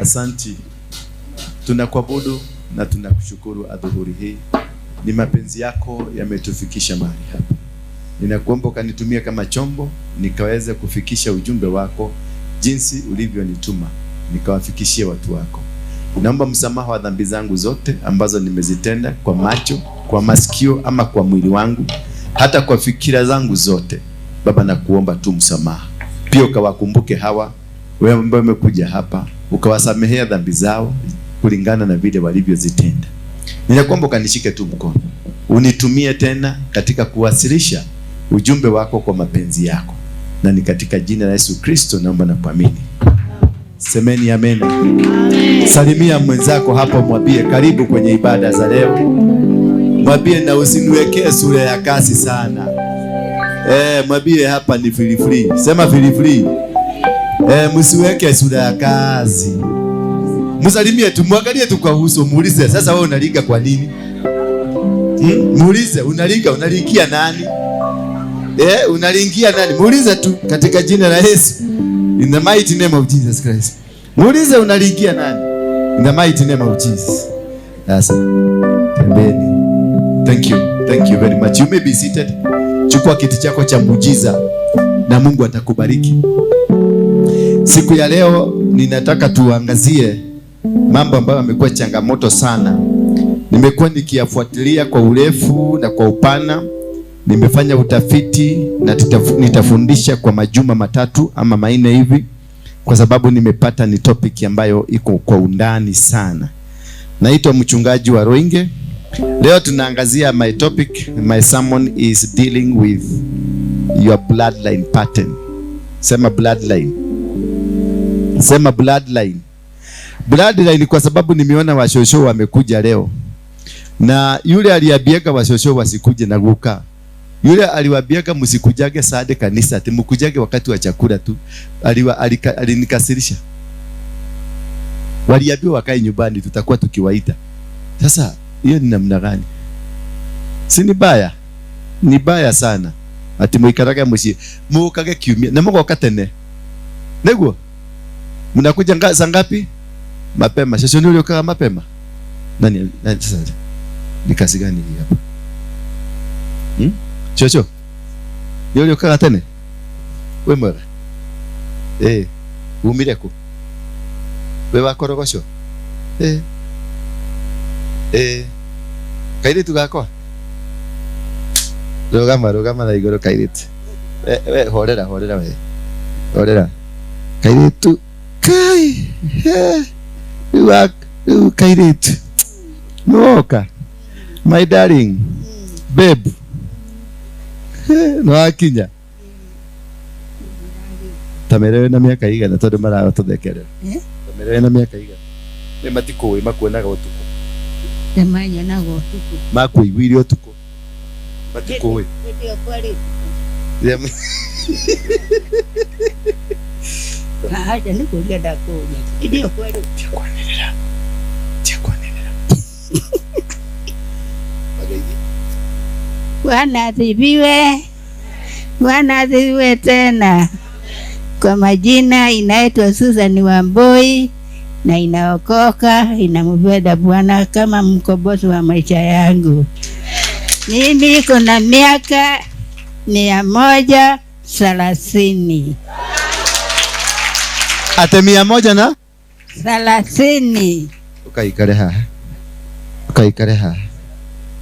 Asanti, tunakuabudu na tunakushukuru adhuhuri hii. Ni mapenzi yako yametufikisha mahali hapa. Ninakuomba ukanitumia kama chombo nikaweze kufikisha ujumbe wako jinsi ulivyonituma, nikawafikishie watu wako. Naomba msamaha wa dhambi zangu zote ambazo nimezitenda kwa macho, kwa masikio ama kwa mwili wangu, hata kwa fikira zangu zote. Baba, nakuomba tu msamaha. Pia ukawakumbuke hawa wewe ambao wamekuja hapa, ukawasamehea dhambi zao kulingana na vile walivyozitenda. Ninakuomba ukanishike tu mkono, unitumie tena katika kuwasilisha ujumbe wako kwa mapenzi yako, na ni katika jina la Yesu Kristo naomba na kuamini. Semeni amen. Salimia mwenzako hapo, mwambie karibu kwenye ibada za leo. Mwambie na usiniwekee sura ya kasi sana. Mwambie hapa ni feel free. Sema feel free. Msiweke sura ya kazi. Msalimie tu, mwangalie tu kwa uso, muulize sasa wewe unaliga kwa nini? Muulize unaliga, unalikia nani? Unalingia nani? Muulize tu katika jina la Yesu. In the mighty name of Jesus Christ. Muulize unalingia nani? In the mighty name of Jesus. Sasa tembeni. Thank you. Thank you very much. You may be seated. Chukua kiti chako cha muujiza na Mungu atakubariki. Siku ya leo ninataka tuangazie mambo ambayo yamekuwa changamoto sana. Nimekuwa nikiyafuatilia kwa urefu na kwa upana. Nimefanya utafiti na nitafundisha kwa majuma 3 ama 4 hivi, kwa sababu nimepata ni topic ambayo iko kwa undani sana. Naitwa mchungaji wa Roinge. Leo tunaangazia my topic, my sermon is dealing with your bloodline pattern. Sema bloodline. Sema bloodline. Bloodline kwa sababu nimeona washosho wamekuja leo. Na yule aliambiaga washosho wasikuje na guka. Yule aliwaambiaga msikujage sade kanisa, ati mkujage wakati wa chakula tu. Alinikasirisha. Waliambiwa wakae nyumbani, tutakuwa tukiwaita. Sasa hiyo ni namna gani? Si ni baya? Ni baya sana. Ati muikaraga muciĩ, mukage kiumia na mugoka tene. Niguo? Mnakuja saa ngapi? Mapema. Sasa ndio uliokaa mapema. Nani sasa? Ni kazi gani hii hapa? Chocho. Ndio uliokaa tene? We mwega. Umire ku? We wakorogosho? Kairitu gakwa. Rugama, rugama na iguru kairitu. We horera, horera we. Horera. Kairitu. Kai. Riu kairitu. Nuoka. My darling. Babe. Nwakinya. Tamere na miaka igana tondu maratuthekerera. Tamere na miaka igana. Ni matikũĩ makuonaga ũtukũ. Nĩmanyonaga ũtukũ. Makuiguire ũtukũ. Matikũĩ. Acha nĩkũria ndakũria. Ndio kweli. Tia kwanĩrĩra. Tia kwanĩrĩra. Bwana asifiwe. Bwana asifiwe tena. Kwa majina inaitwa Susan Wamboi na inaokoka, inampenda Bwana kama mkombozi wa maisha yangu. Mimi niko na miaka 130. Ate 100 na? 30. Ukaikare haha. Ukaikare haha.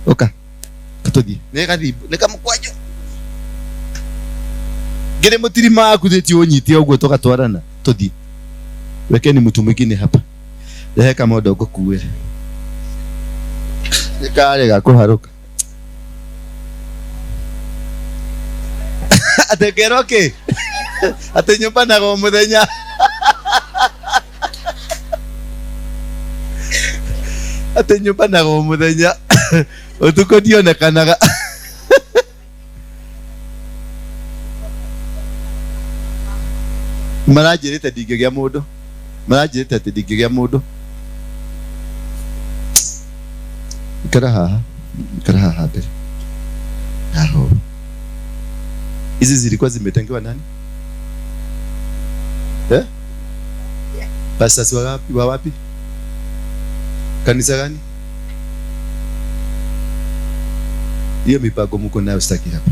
Uka. Katuthi. Nĩ gathimbu, nĩ kamũkwanjũ. Ngĩrĩ mũtirima waku thĩtie ũnyite ũguo tũgatwarana. Tũthiĩ. Wekeni mtu mwingine hapa. Rehe kamondo ngũkuĩre. Nĩ karega kũharũka. Atĩ ngerwo kĩ? Atĩ nyũmbanaga o mũthenya. Atĩ nyũmbanaga o mũthenya. Ũtukũ ndionekanaga. Maranjĩrĩte ndingĩgĩa mũndũ. Maranjĩrĩte atĩ ndingĩgĩa mũndũ. Ikara haha. Ikara haha mbere. Aho. Hizi zilikuwa zimetengewa nani? Pastors wa wapi? Wa wapi? Kanisa gani? Hiyo mipango mko nayo sitaki hapa.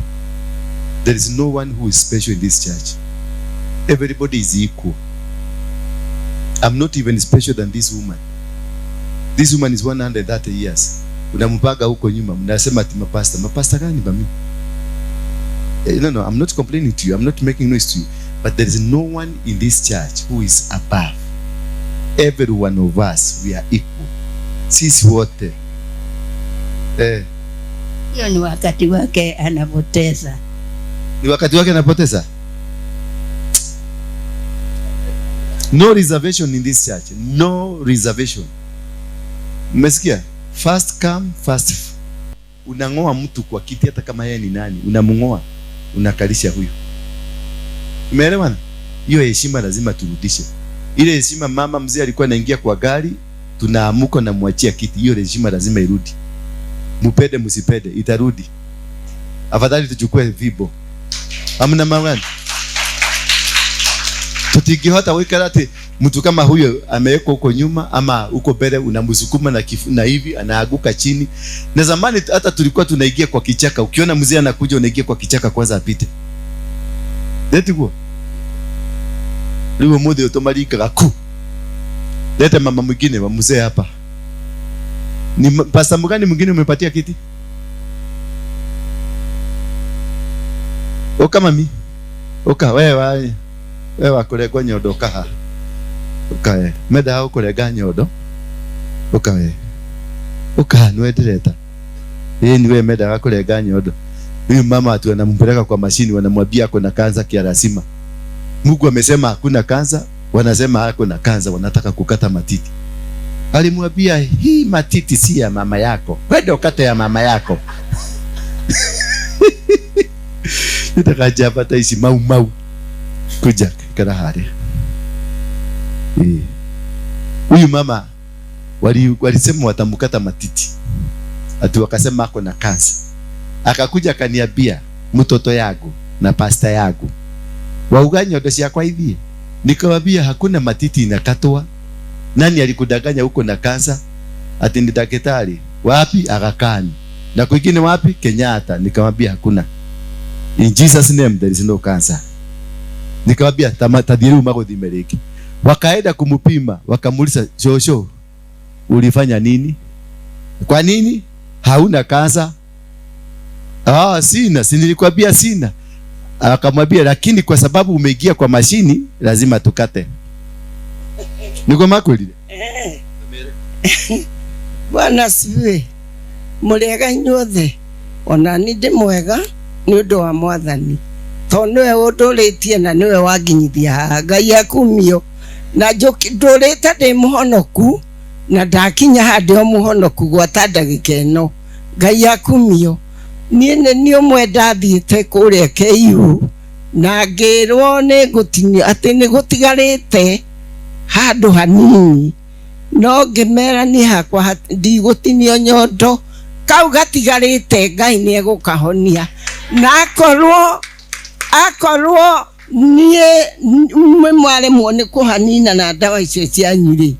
There is no one who is special in this church. Everybody is equal. I'm not even special than this woman. This woman is 130 years. Unampanga huko nyuma, mnasema ati mapasta. Mapasta gani bami? No, I'm not complaining to you. I'm not making noise to you. But there is no one in this church who is above. Every one of us, we are equal. Sisi wote. Hiyo ni wakati wake anapoteza. Ni wakati wake anapoteza? No reservation in this church. No reservation. Mmesikia? First come, first. Unang'oa mtu kwa kiti hata kama yeye ni nani. Unamng'oa. Unakalisha huyu. Umeelewana? Hiyo heshima lazima turudishe. Ile heshima mama mzee alikuwa anaingia kwa gari, tunaamuka na muachia kiti. Hiyo heshima lazima irudi. Mupende msipende, itarudi. Afadhali tuchukue vibo. Hamna maana. Tutingihota gwikara ati mtu kama huyo amewekwa huko nyuma ama huko mbele, unamsukuma na kifu, na hivi anaaguka chini. Na zamani hata tulikuwa tunaingia kwa kichaka. Ukiona mzee anakuja unaingia kwa kichaka kwanza apite. Leti guo. Riu muthi utumaringaga ku. Lete mama mwingine wa mzee hapa. Ni pastor mgani mwingine umepatia kiti? Oka mami. Oka wewe. Wewe wakuregwa nyondo oka haha. Oka we. Menda gũkũrenga nyondo. Oka we. Oka niwe ndĩreta. Ĩĩ niwe mendaga kũrenga nyondo. Huyu mama atu anampeleka kwa mashini, wanamwambia ako na kansa kia lazima. Mungu amesema hakuna kansa, wanasema ako na kansa, wanataka kukata matiti. Alimwambia hii matiti si ya mama yako. Kwenda ukate ya mama yako. Nitakajapata ici mau mau. Kuja ikara haria. Huyu mama walisema watamkata matiti. Ati wakasema ako na kansa. Akakuja akaniambia mtoto yangu na pasta yangu wauga nyondo ciakwa ithie. Nikamwambia hakuna matiti inakatwa. Nani alikudanganya huko na kansa? Ati ni daktari. Wapi? Aga Khan. Na kwingine wapi? Kenyatta. Nikamwambia hakuna. In Jesus name there is no cancer. Nikamwambia tadhiru magothime rĩngĩ. Wakaenda kumupima, wakamuuliza shosho, ulifanya nini? Kwa nini hauna kansa? Ah, sina, si nilikwambia sina. Akamwambia lakini kwa sababu umeingia kwa mashini lazima tukate. Niko makweli? Bwana asifiwe. Mũrĩega inyuothe. Ona ni ndĩ mwega nĩ ũndũ wa Mwathani. Tondũ nĩwe ũndũrĩtie na nĩwe wanginyithia haha. Ngai akumio. Na ndũrĩte ndĩ mũhonoku na ndakinya haha ndĩ o mũhonoku gwata ndagĩka ĩno. Ngai akumio. Niĩ nĩ niĩ ũmwe ndathiĩte kũrĩa KU na ngĩrwo nĩ ngũtinio atĩ nĩ gũtigarĩte handũ hanini, no ngĩmera niĩ hakwa ndigũtinio nyondo, kau gatigarĩte Ngai nĩ egũkahonia. Na akorwo niĩ mwaremwo nĩ kũhanina na ndawa icio cianyu rĩ,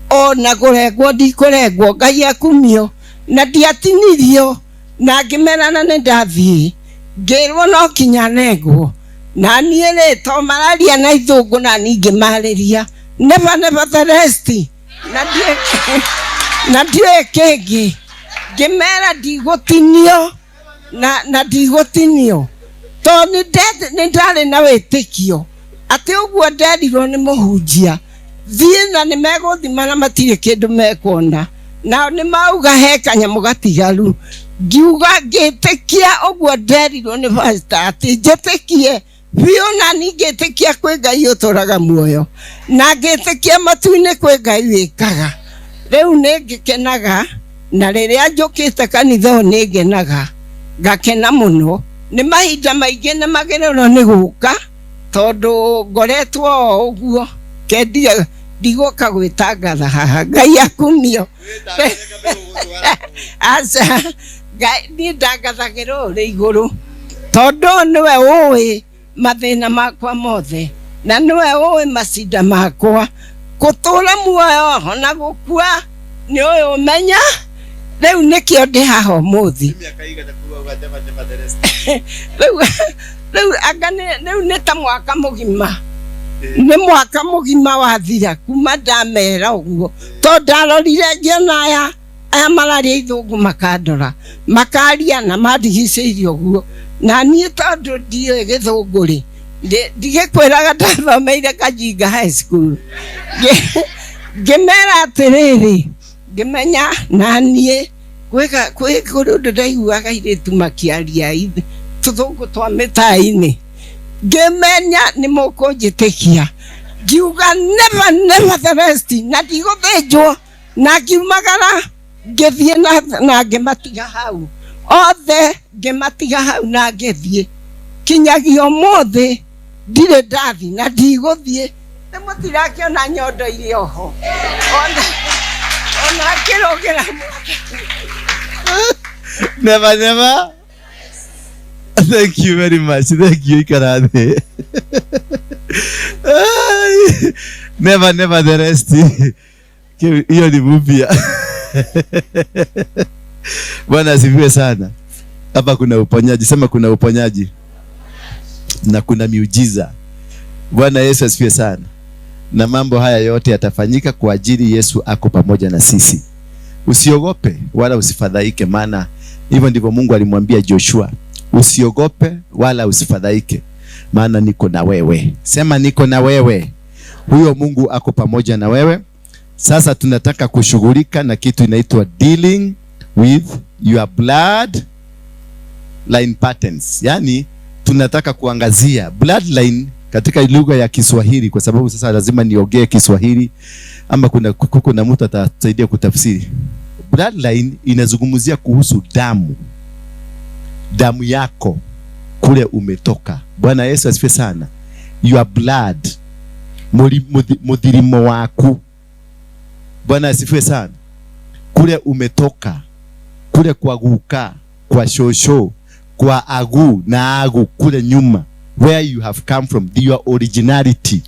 ona kũrengwo ndikũrengwo, Ngai akumio. Na ndiatinirio, na ngĩmera na nĩ ndathiĩ, ngĩrwo no kinya nengwo. Na niĩ rĩ, to mararia na ithũngũ na niĩ ngĩmarĩria never, never the rest. Na ndiũĩ kĩngĩ, ngĩmera ndigũtinio, na ndigũtinio. Tondũ nĩ ndarĩ na wĩtĩkio atĩ ũguo nderirwo nĩ mũhunjia, thiĩ na nĩ megũthima na matirĩ kĩndũ mekuona. Nao nĩ mauga he kanyamũ gatigaru. Ngiuga ngĩtĩkia ũguo nderirwo nĩ pastor atĩ njĩtĩkie biũ, na niĩ ngĩtĩkia kwĩ Ngai ũtũraga muoyo, na ngĩtĩkia matu-inĩ kwĩ Ngai wĩkaga. Rĩu nĩ ngĩkenaga, na rĩrĩa njũkĩte kanitha ũyũ nĩ ngenaga, ngakena mũno. Nĩ mahinda maingĩ nĩ magĩrĩirwo nĩ gũka, tondũ ngoretwo o ũguo, kendia ndigũka gwĩtangatha haha. Ngai akumio. Aca, Ngai, niĩ ndangathagĩra ũrĩ igũrũ, tondũ nĩwe ũĩ mathĩna makwa mothe, na nĩwe ũĩ macinda makwa. Gũtũra muoyo ona gũkua nĩ ũyũ ũmenya. Rĩu nĩkĩo ndĩ haha ũmũthĩ. Rĩu anga rĩu nĩ ta mwaka mũgima. Nĩ mwaka mũgima wathira kuma ndamera ũguo. To ndarorire ngĩona aya mararia ithũngũ makandora makaria na mandigicĩirie ũguo. Na niĩ tondũ ndiũĩ gĩthũngũ rĩ, ndigĩkwĩraga ndathomeire Kajinga High School. Ngĩmera atĩrĩrĩ, ngĩmenya na niĩ kwĩ kũrĩ ũndũ ndaiguaga airĩtu makĩaria tũthũngũ twa mĩtaa-inĩ. Ngĩmenya nĩ mũkũnjĩtĩkia. Ngiuga never never the rest, na ndigũthĩnjwo. Na ngiumagara ngĩthiĩ na ngĩmatiga hau othe, ngĩmatiga hau na ngĩthiĩ kinyagia ũmũthĩ ndirĩ ndathi na ndigũthiĩ. Nĩ mũtirakĩona nyondo irĩ oho ona ngĩrũgĩra. Never never. Thank you very much. Thank you, Ikarathi. Never never the rest. Hiyo ni mpya. Bwana asifiwe sana. Hapa kuna uponyaji. Sema kuna uponyaji na kuna miujiza. Bwana Yesu asifiwe sana. Na mambo haya yote yatafanyika kwa ajili Yesu ako pamoja na sisi. Usiogope wala usifadhaike, maana hivyo ndivyo Mungu alimwambia Joshua. Usiogope wala usifadhaike, maana niko na wewe. Sema niko na wewe. Huyo Mungu ako pamoja na wewe. Sasa tunataka kushughulika na kitu inaitwa dealing with your blood line patterns. Yani tunataka kuangazia bloodline katika lugha ya Kiswahili, kwa sababu sasa lazima niongee Kiswahili ama kuna mtu atasaidia kutafsiri. Bloodline inazungumzia kuhusu damu. Damu yako kule umetoka. Bwana Yesu asifiwe sana. Your blood, muthirimo waku. Bwana asifiwe sana. Kule umetoka, kule kwa guka, kwa shosho, kwa agu na agu kule nyuma, where you have come from, your originality,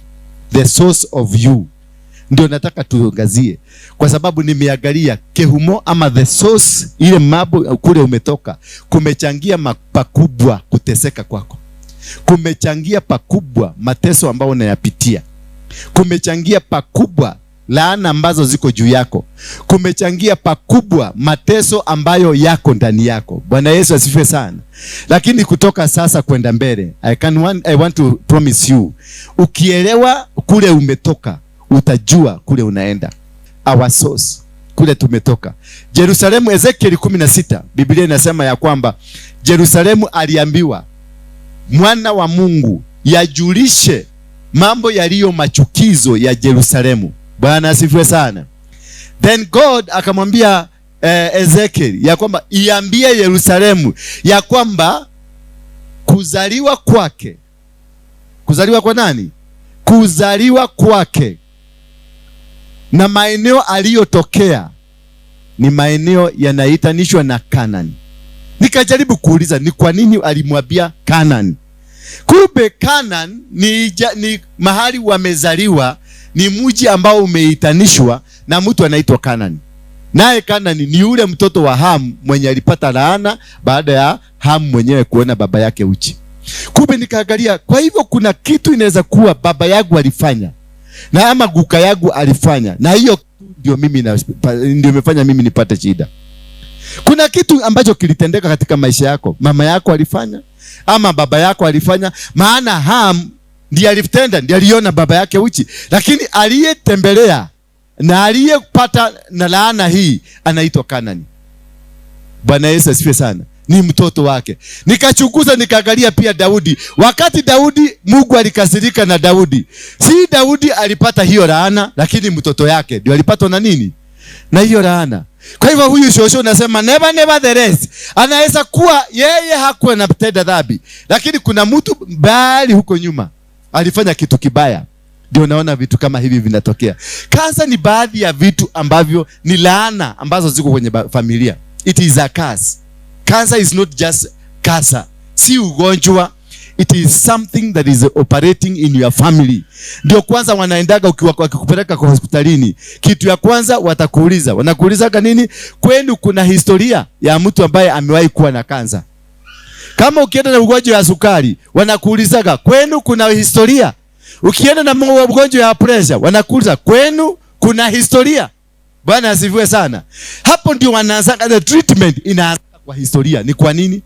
the source of you. Ndio nataka tuangazie, kwa sababu nimeangalia kehumo ama the source, ile mambo kule umetoka kumechangia pakubwa kuteseka kwako, kumechangia pakubwa mateso ambayo unayapitia, kumechangia pakubwa laana ambazo ziko juu yako, kumechangia pakubwa mateso ambayo yako ndani yako. Bwana Yesu asifiwe sana. Lakini kutoka sasa kwenda mbele, I want to promise you, ukielewa kule umetoka utajua kule unaenda. Our source, kule tumetoka. Jerusalemu, Ezekiel 16, Biblia inasema ya kwamba Jerusalemu aliambiwa mwana wa Mungu yajulishe mambo yaliyo machukizo ya Jerusalemu. Bwana asifiwe sana. Then God akamwambia Ezekiel ya kwamba iambie Yerusalemu ya kwamba kuzaliwa kwake, kuzaliwa kwa nani? Kuzaliwa kwake na maeneo aliyotokea ni maeneo yanaitanishwa na Kanani. Nikajaribu kuuliza ni kwa nini alimwambia Kanani. Kumbe Kanani ni mahali wamezaliwa, ni mji ambao umeitanishwa na mtu anaitwa Kanani. Naye Kanani ni yule mtoto wa Ham mwenye alipata laana baada ya Ham mwenyewe kuona baba yake uchi. Kumbe nikaangalia, kwa hivyo kuna kitu inaweza kuwa baba yangu alifanya na ama guka yangu alifanya, na hiyo ndio mimi ndio imefanya mimi nipate shida. Kuna kitu ambacho kilitendeka katika maisha yako, mama yako alifanya ama baba yako alifanya, maana Ham ndiye alitenda, ndiye aliona baba yake uchi, lakini aliyetembelea na aliyepata na laana hii anaitwa Kanani. Bwana Yesu asifiwe sana. Ni mtoto wake. Nikachunguza nikaangalia pia Daudi. Wakati Daudi, Mungu alikasirika na Daudi. Si Daudi alipata hiyo laana, lakini mtoto yake ndio alipatwa na nini? Na hiyo laana. Kwa hivyo huyu shosho nasema never never the rest. Anaweza kuwa yeye hakuwa anatenda dhambi, lakini kuna mtu mbali huko nyuma alifanya kitu kibaya. Ndio naona vitu kama hivi vinatokea. Kansa ni baadhi ya vitu ambavyo ni laana ambazo ziko kwenye familia. It is a curse. Cancer is not just cancer. Si ugonjwa. It is something that is operating in your family. Ndio kwanza wanaendaga ukiwa wakikupeleka kwa hospitalini, kitu ya kwanza watakuuliza, wanakuulizaga nini? Kwenu kuna historia ya mtu ambaye amewahi kuwa na kansa? Kama ukienda na ugonjwa wa sukari, wanakuulizaga kwenu kuna historia. Ukienda na ugonjwa wa pressure, wanakuuliza kwenu kuna historia. Bwana asifiwe sana. Hapo ndio wanaanza the treatment, inaanza kwa historia. Ni kwa nini?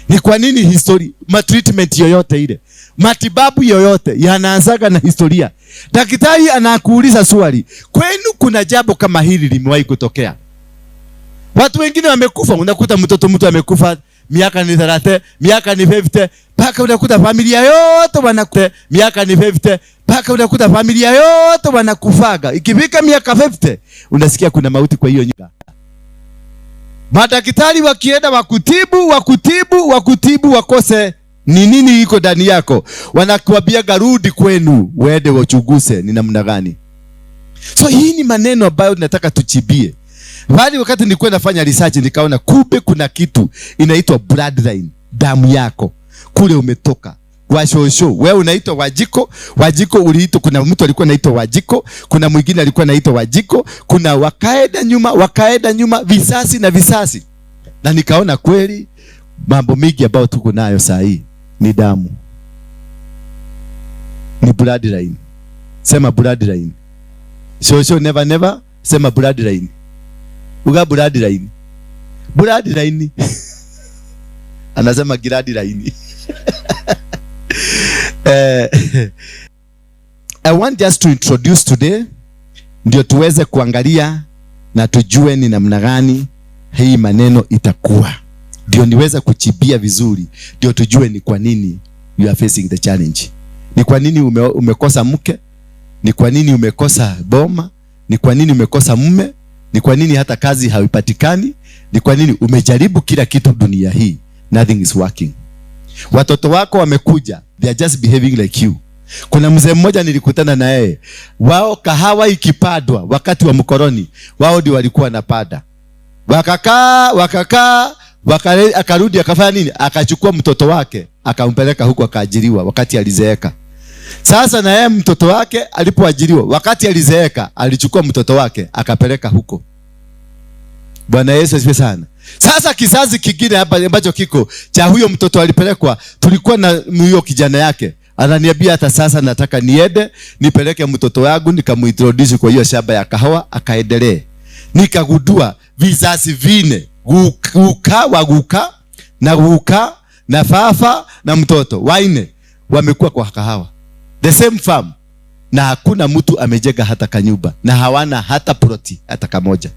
Ni kwa nini history, ma treatment yoyote ile, matibabu yoyote yanaanzaga na historia. Daktari anakuuliza swali, kwenu kuna jambo kama hili limewahi kutokea? Watu wengine wamekufa, unakuta mtoto mtu amekufa miaka ni 30, miaka ni 50, mpaka unakuta familia yote wanakufa. Miaka ni 50, mpaka unakuta familia yote wanakufaga. Ikifika miaka 50, unasikia kuna mauti kwa hiyo nyumba. Madaktari wakienda wakutibu, wakutibu, wakutibu, wakose ni nini iko ndani yako, wanakuambia rudi kwenu uende wachunguze ni namna gani. So hii ni maneno ambayo nataka tuchibie. Bali wakati nilikuwa nafanya research nikaona kumbe kuna kitu inaitwa bloodline, damu yako kule umetoka kwa shosho. Wewe unaitwa Wajiko, Wajiko uliitwa, kuna mtu alikuwa anaitwa Wajiko, kuna mwingine alikuwa anaitwa Wajiko, kuna wakaenda nyuma, wakaenda nyuma, visasi na visasi. Na nikaona kweli mambo mingi ambayo tuko nayo saa hii ni damu, ni bloodline. Sema bloodline. Shosho never never, sema bloodline. Uga bloodline. Bloodline. Anasema bloodline. I want just to introduce today ndio tuweze kuangalia na tujue ni namna gani hii maneno itakuwa, ndio niweze kuchibia vizuri, ndio tujue ni kwa nini you are facing the challenge, ni kwa nini umekosa mke, ni kwa nini umekosa boma, ni kwa nini umekosa mume, ni kwa nini hata kazi haipatikani, ni kwa nini umejaribu kila kitu dunia hii, nothing is working. Watoto wako wamekuja, they are just behaving like you. Kuna mzee mmoja nilikutana na yeye, wao kahawa ikipadwa wakati wa mkoroni, wao ndio walikuwa wanapada. Wakakaa wakakaa akarudi akafanya nini? Akachukua mtoto wake akampeleka huko akaajiriwa wakati alizeeka. Sasa na yeye mtoto wake alipoajiriwa wakati alizeeka, alichukua mtoto wake akapeleka huko. Bwana Yesu asifiwe sana. Sasa kizazi kingine hapa ambacho kiko cha huyo mtoto alipelekwa, tulikuwa na huyo kijana yake ananiambia hata sasa nataka niende nipeleke mtoto wangu nikamuintroduce kwa hiyo shamba ya kahawa akaendelee. Nikagundua vizazi vine, guka wa guka na guka na fafa na mtoto waine wamekuwa kwa kahawa, the same farm, na hakuna mtu amejenga hata kanyumba na hawana hata ploti hata kamoja.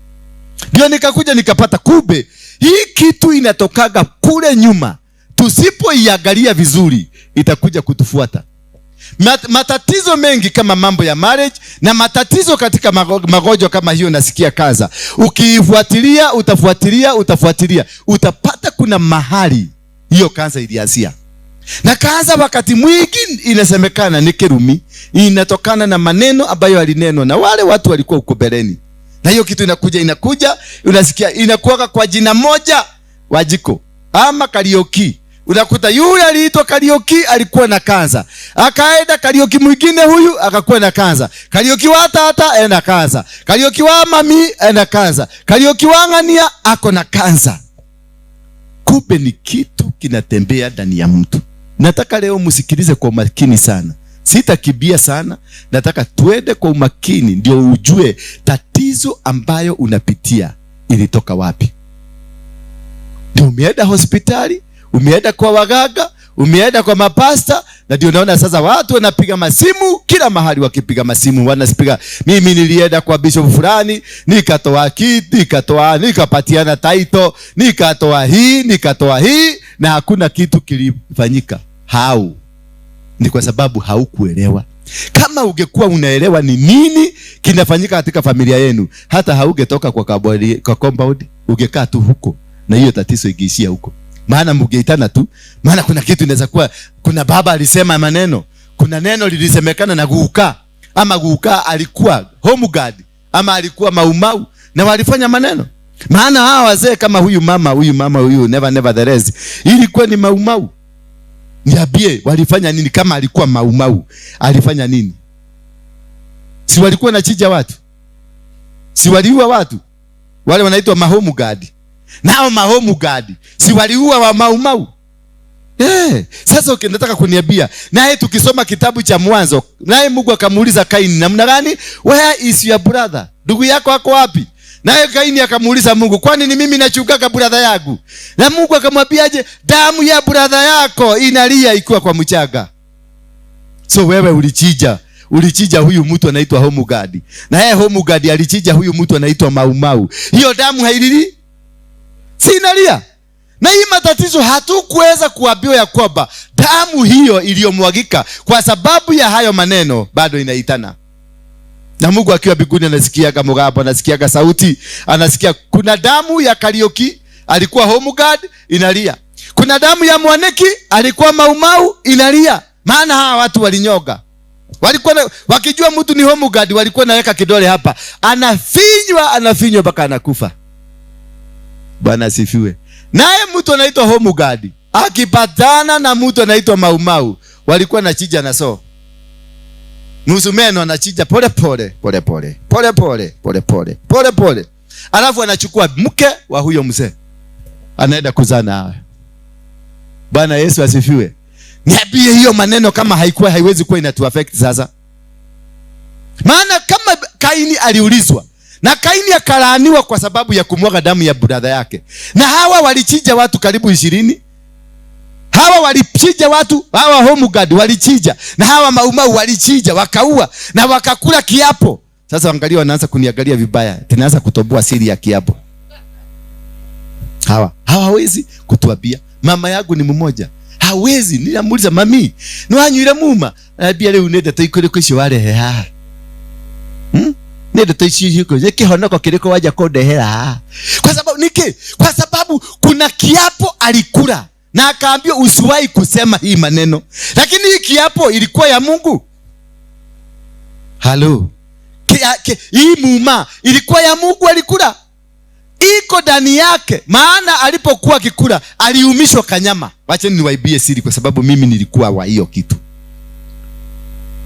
Ndio nikakuja nikapata kumbe hii kitu inatokaga kule nyuma, tusipoiangalia vizuri itakuja kutufuata. Matatizo mengi kama mambo ya marriage na matatizo katika magonjwa kama hiyo, nasikia kaza, ukiifuatilia utafuatilia utafuatilia utapata kuna mahali hiyo kansa ilianzia. Na kansa wakati mwingi inasemekana ni kirumi, inatokana na maneno ambayo alinenwa na wale watu walikuwa huko mbeleni. Na hiyo kitu inakuja inakuja, unasikia inakuwa kwa jina moja, Wajiko ama Kariuki. Unakuta yule aliitwa Kariuki alikuwa na kansa, akaenda Kariuki mwingine huyu akakuwa na kansa, Kariuki wa tata ena kansa, Kariuki wa mami ena kansa, Kariuki wa ng'ania ako na kansa. Kumbe ni kitu kinatembea ndani ya mtu. Nataka leo msikilize kwa umakini sana. Sitakibia sana, nataka tuende kwa umakini ndio ujue tatizo ambayo unapitia ilitoka wapi. Ndio umeenda hospitali, umeenda kwa waganga, umeenda kwa mapasta, na ndio naona sasa watu wanapiga masimu kila mahali, wakipiga masimu wanapiga, mimi nilienda kwa bishop fulani, nikatoa kiti, nikatoa, nikapatiana title, nikatoa hii, nikatoa hii, na hakuna kitu kilifanyika. How? Ni kwa sababu haukuelewa. Kama ungekuwa unaelewa ni nini kinafanyika katika familia yenu, hata haungetoka kwa kaburi, kwa compound, ungekaa tu huko na hiyo tatizo ingeishia huko. Maana mngeitana tu, maana kuna kitu inaweza kuwa, kuna baba alisema maneno, kuna neno lilisemekana na guka, ama guka alikuwa home guard, ama alikuwa maumau, na walifanya maneno. Maana hawa wazee kama huyu mama, huyu mama huyu never never the rest, ilikuwa ni maumau. Niambie walifanya nini? Kama alikuwa Maumau alifanya nini? Si walikuwa na chinja watu? Si waliua watu? Wale wanaitwa mahomu guard. Nao mahomu guard si waliua wa Maumau? Sasa nataka kuniambia, naye tukisoma kitabu cha Mwanzo, naye Mungu akamuuliza Kaini namna gani? Where is your brother? Ndugu yako ako wapi? Naye Kaini akamuuliza Mungu, kwani ni mimi nachungaga brother yangu? Na Mungu akamwambiaje? Damu ya brother yako inalia ikiwa kwa mchanga. So wewe ulichija huyu mtu anaitwa home guard. Na yeye home guard alichija huyu mtu anaitwa Maumau. Hiyo damu hailili? Si inalia? Na hii matatizo hatukuweza kuambiwa ya kwamba damu hiyo iliyomwagika kwa sababu ya hayo maneno bado inaitana. Na Mungu akiwa mbinguni anasikiaga mgambo, anasikiaga sauti, anasikia kuna damu ya Kariuki alikuwa home guard inalia. Kuna damu ya Mwaniki alikuwa Maumau inalia. Maana hawa watu walinyoga. Walikuwa wakijua mtu ni home guard walikuwa naweka kidole hapa. Anafinywa, anafinywa mpaka anakufa. Bwana asifiwe. Naye mtu anaitwa home guard akipatana na mtu anaitwa Maumau walikuwa na chija na so. Msumeno anachija pole pole pole pole pole pole pole pole pole pole. Alafu anachukua mke wa huyo mzee. Anaenda kuzaa naye. Bwana Yesu asifiwe. Niambie hiyo maneno kama haikuwa haiwezi kuwa inatu affect sasa. Maana kama Kaini aliulizwa na Kaini akalaaniwa kwa sababu ya kumwaga damu ya brother yake. Na hawa walichinja watu karibu 20. Hawa walichinja watu, hawa home guard walichinja, na hawa Maumau walichinja, wakaua na wakakula kiapo. Sasa angalia, wanaanza kuniangalia vibaya. Tunaanza kutoboa siri ya kiapo. Hawa hawawezi kutuambia. Mama yangu ni mmoja. Hawezi. Ninamuuliza mami, niwanywire muma? Anambia leo nende toikore kwicio warehe haha. Nende toicio hiko. Kihonoko kiriko waja kundehera haha. Kwa sababu niki? Kwa sababu kuna kiapo alikula na akaambiwa usiwahi kusema hii maneno. Lakini hii kiapo ilikuwa ya Mungu. Halo. Hii muma ilikuwa ya Mungu alikula. Iko ndani yake. Maana alipokuwa akikula aliumishwa kanyama. Wacha niwaibie siri kwa sababu mimi nilikuwa wa hiyo kitu.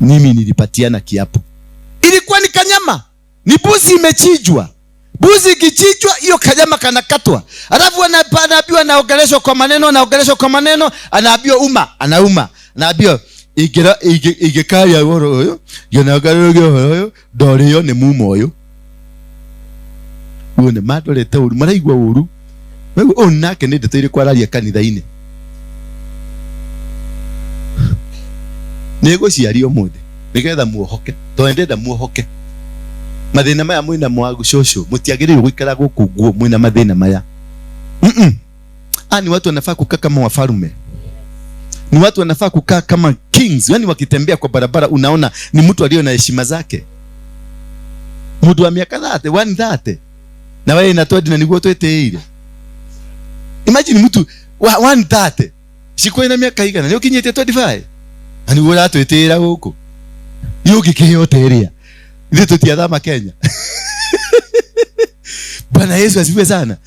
Mimi nilipatiana kiapo. Ilikuwa ni kanyama. Ni buzi imechinjwa. Buzi ikichinjwa hiyo kanyama kanakatwa. Alafu anaambiwa anaongeleshwa kwa maneno, anaongeleshwa kwa maneno, anaambiwa uma, anauma. Anaambiwa igekaya woro huyo, yonagarogyo huyo, dorio ni mumo huyo. Uo ni mandorete uru, maraigua uru. Wewe onake ni ndeto irĩkũ araria kanitha-inĩ. Nĩngũciaria ũmũthĩ nĩgetha muohoke, tondũ ndĩrenda muohoke. Mathĩna maya mwĩna mwagu cũcũ, mũtiagĩrĩirwo gũikara gũkũ nguo mwĩna mathĩna maya. Ni watu wanafaa kukaa kama wafalme. Ni watu wanafaa kukaa kama kings. Yaani wakitembea kwa barabara unaona ni mtu aliye na heshima zake. Mtu wa miaka 30, 130. Na wewe inatoa dina niguo twetĩire. Imagine mtu wa 130. Shiko ina miaka igana, ni ukinyite 25. Na niguo ũratwĩtĩĩra gũkũ. Ni ũngĩkĩheo tĩrĩa. Ithuĩ tũtiathama Kenya. Bwana Yesu asifiwe sana.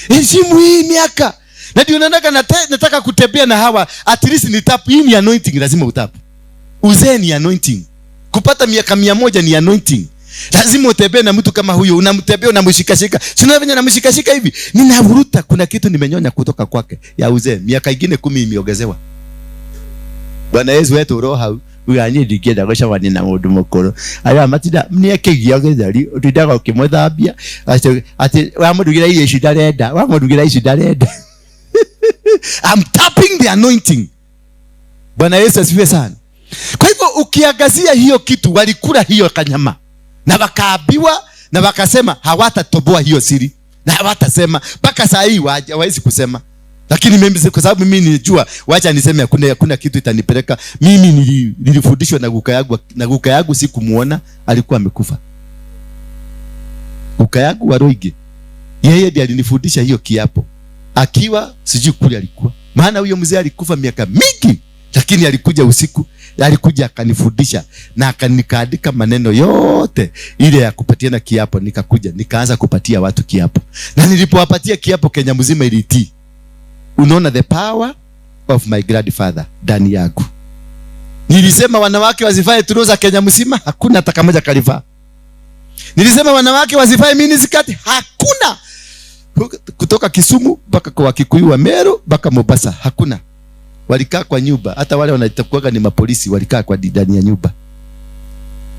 Heshimu hii miaka. Na ndio nataka nataka kutembea na hawa, at least ni tap. Hii ni anointing, lazima utap. Uzee ni anointing. Kupata miaka 100 ni anointing. Lazima utembee na mtu kama huyo, unamtembea unamshikashika. Si unaona venye namshikashika hivi? Ninavuruta, kuna kitu nimenyonya kutoka kwake ya uzee. Miaka ingine 10 imeongezewa. Bwana Yesu wetu roho uyu ani ndingĩenda gũcemania na mũndũ mũkũrũ. Arĩa matinda nĩekĩgia gĩtheri, ũtindaga ũkĩmũthambia, atĩ wamũrugĩra irio ici ndarenda, wamũrugĩra ici ndarenda. I'm tapping the anointing. Bwana Yesu asifiwe sana. Kwa hivyo ukiangazia hiyo kitu, walikula hiyo kanyama na wakaambiwa na wakasema hawatatoboa hiyo siri na hawatasema mpaka saa hii hawawezi kusema. Lakini mimi kwa sababu mimi nilijua, wacha niseme hakuna kitu itanipeleka. Mimi nilifundishwa na guka yangu, na guka yangu sikumuona, alikuwa amekufa. Guka yangu wa Roige, yeye ndiye alinifundisha hiyo kiapo. Akiwa sijui kule alikuwa. Maana huyo mzee alikufa miaka mingi, lakini alikuja usiku, alikuja akanifundisha na akanikaandika maneno yote ile ya kupatiana kiapo. Nikakuja nikaanza kupatia watu kiapo. Na nilipowapatia kiapo Kenya mzima ilitii. Unaona the power of my grandfather ndani yangu. Nilisema wanawake wasivae trouser Kenya mzima, hakuna hata kamoja kalivaa. Nilisema wanawake wasivae miniskirt, hakuna. Kutoka Kisumu mpaka kwa Kikuyu wa Meru mpaka Mombasa, hakuna. Walikaa kwa nyumba, hata wale wanaitakuwa ni mapolisi walikaa kwa ndani ya nyumba.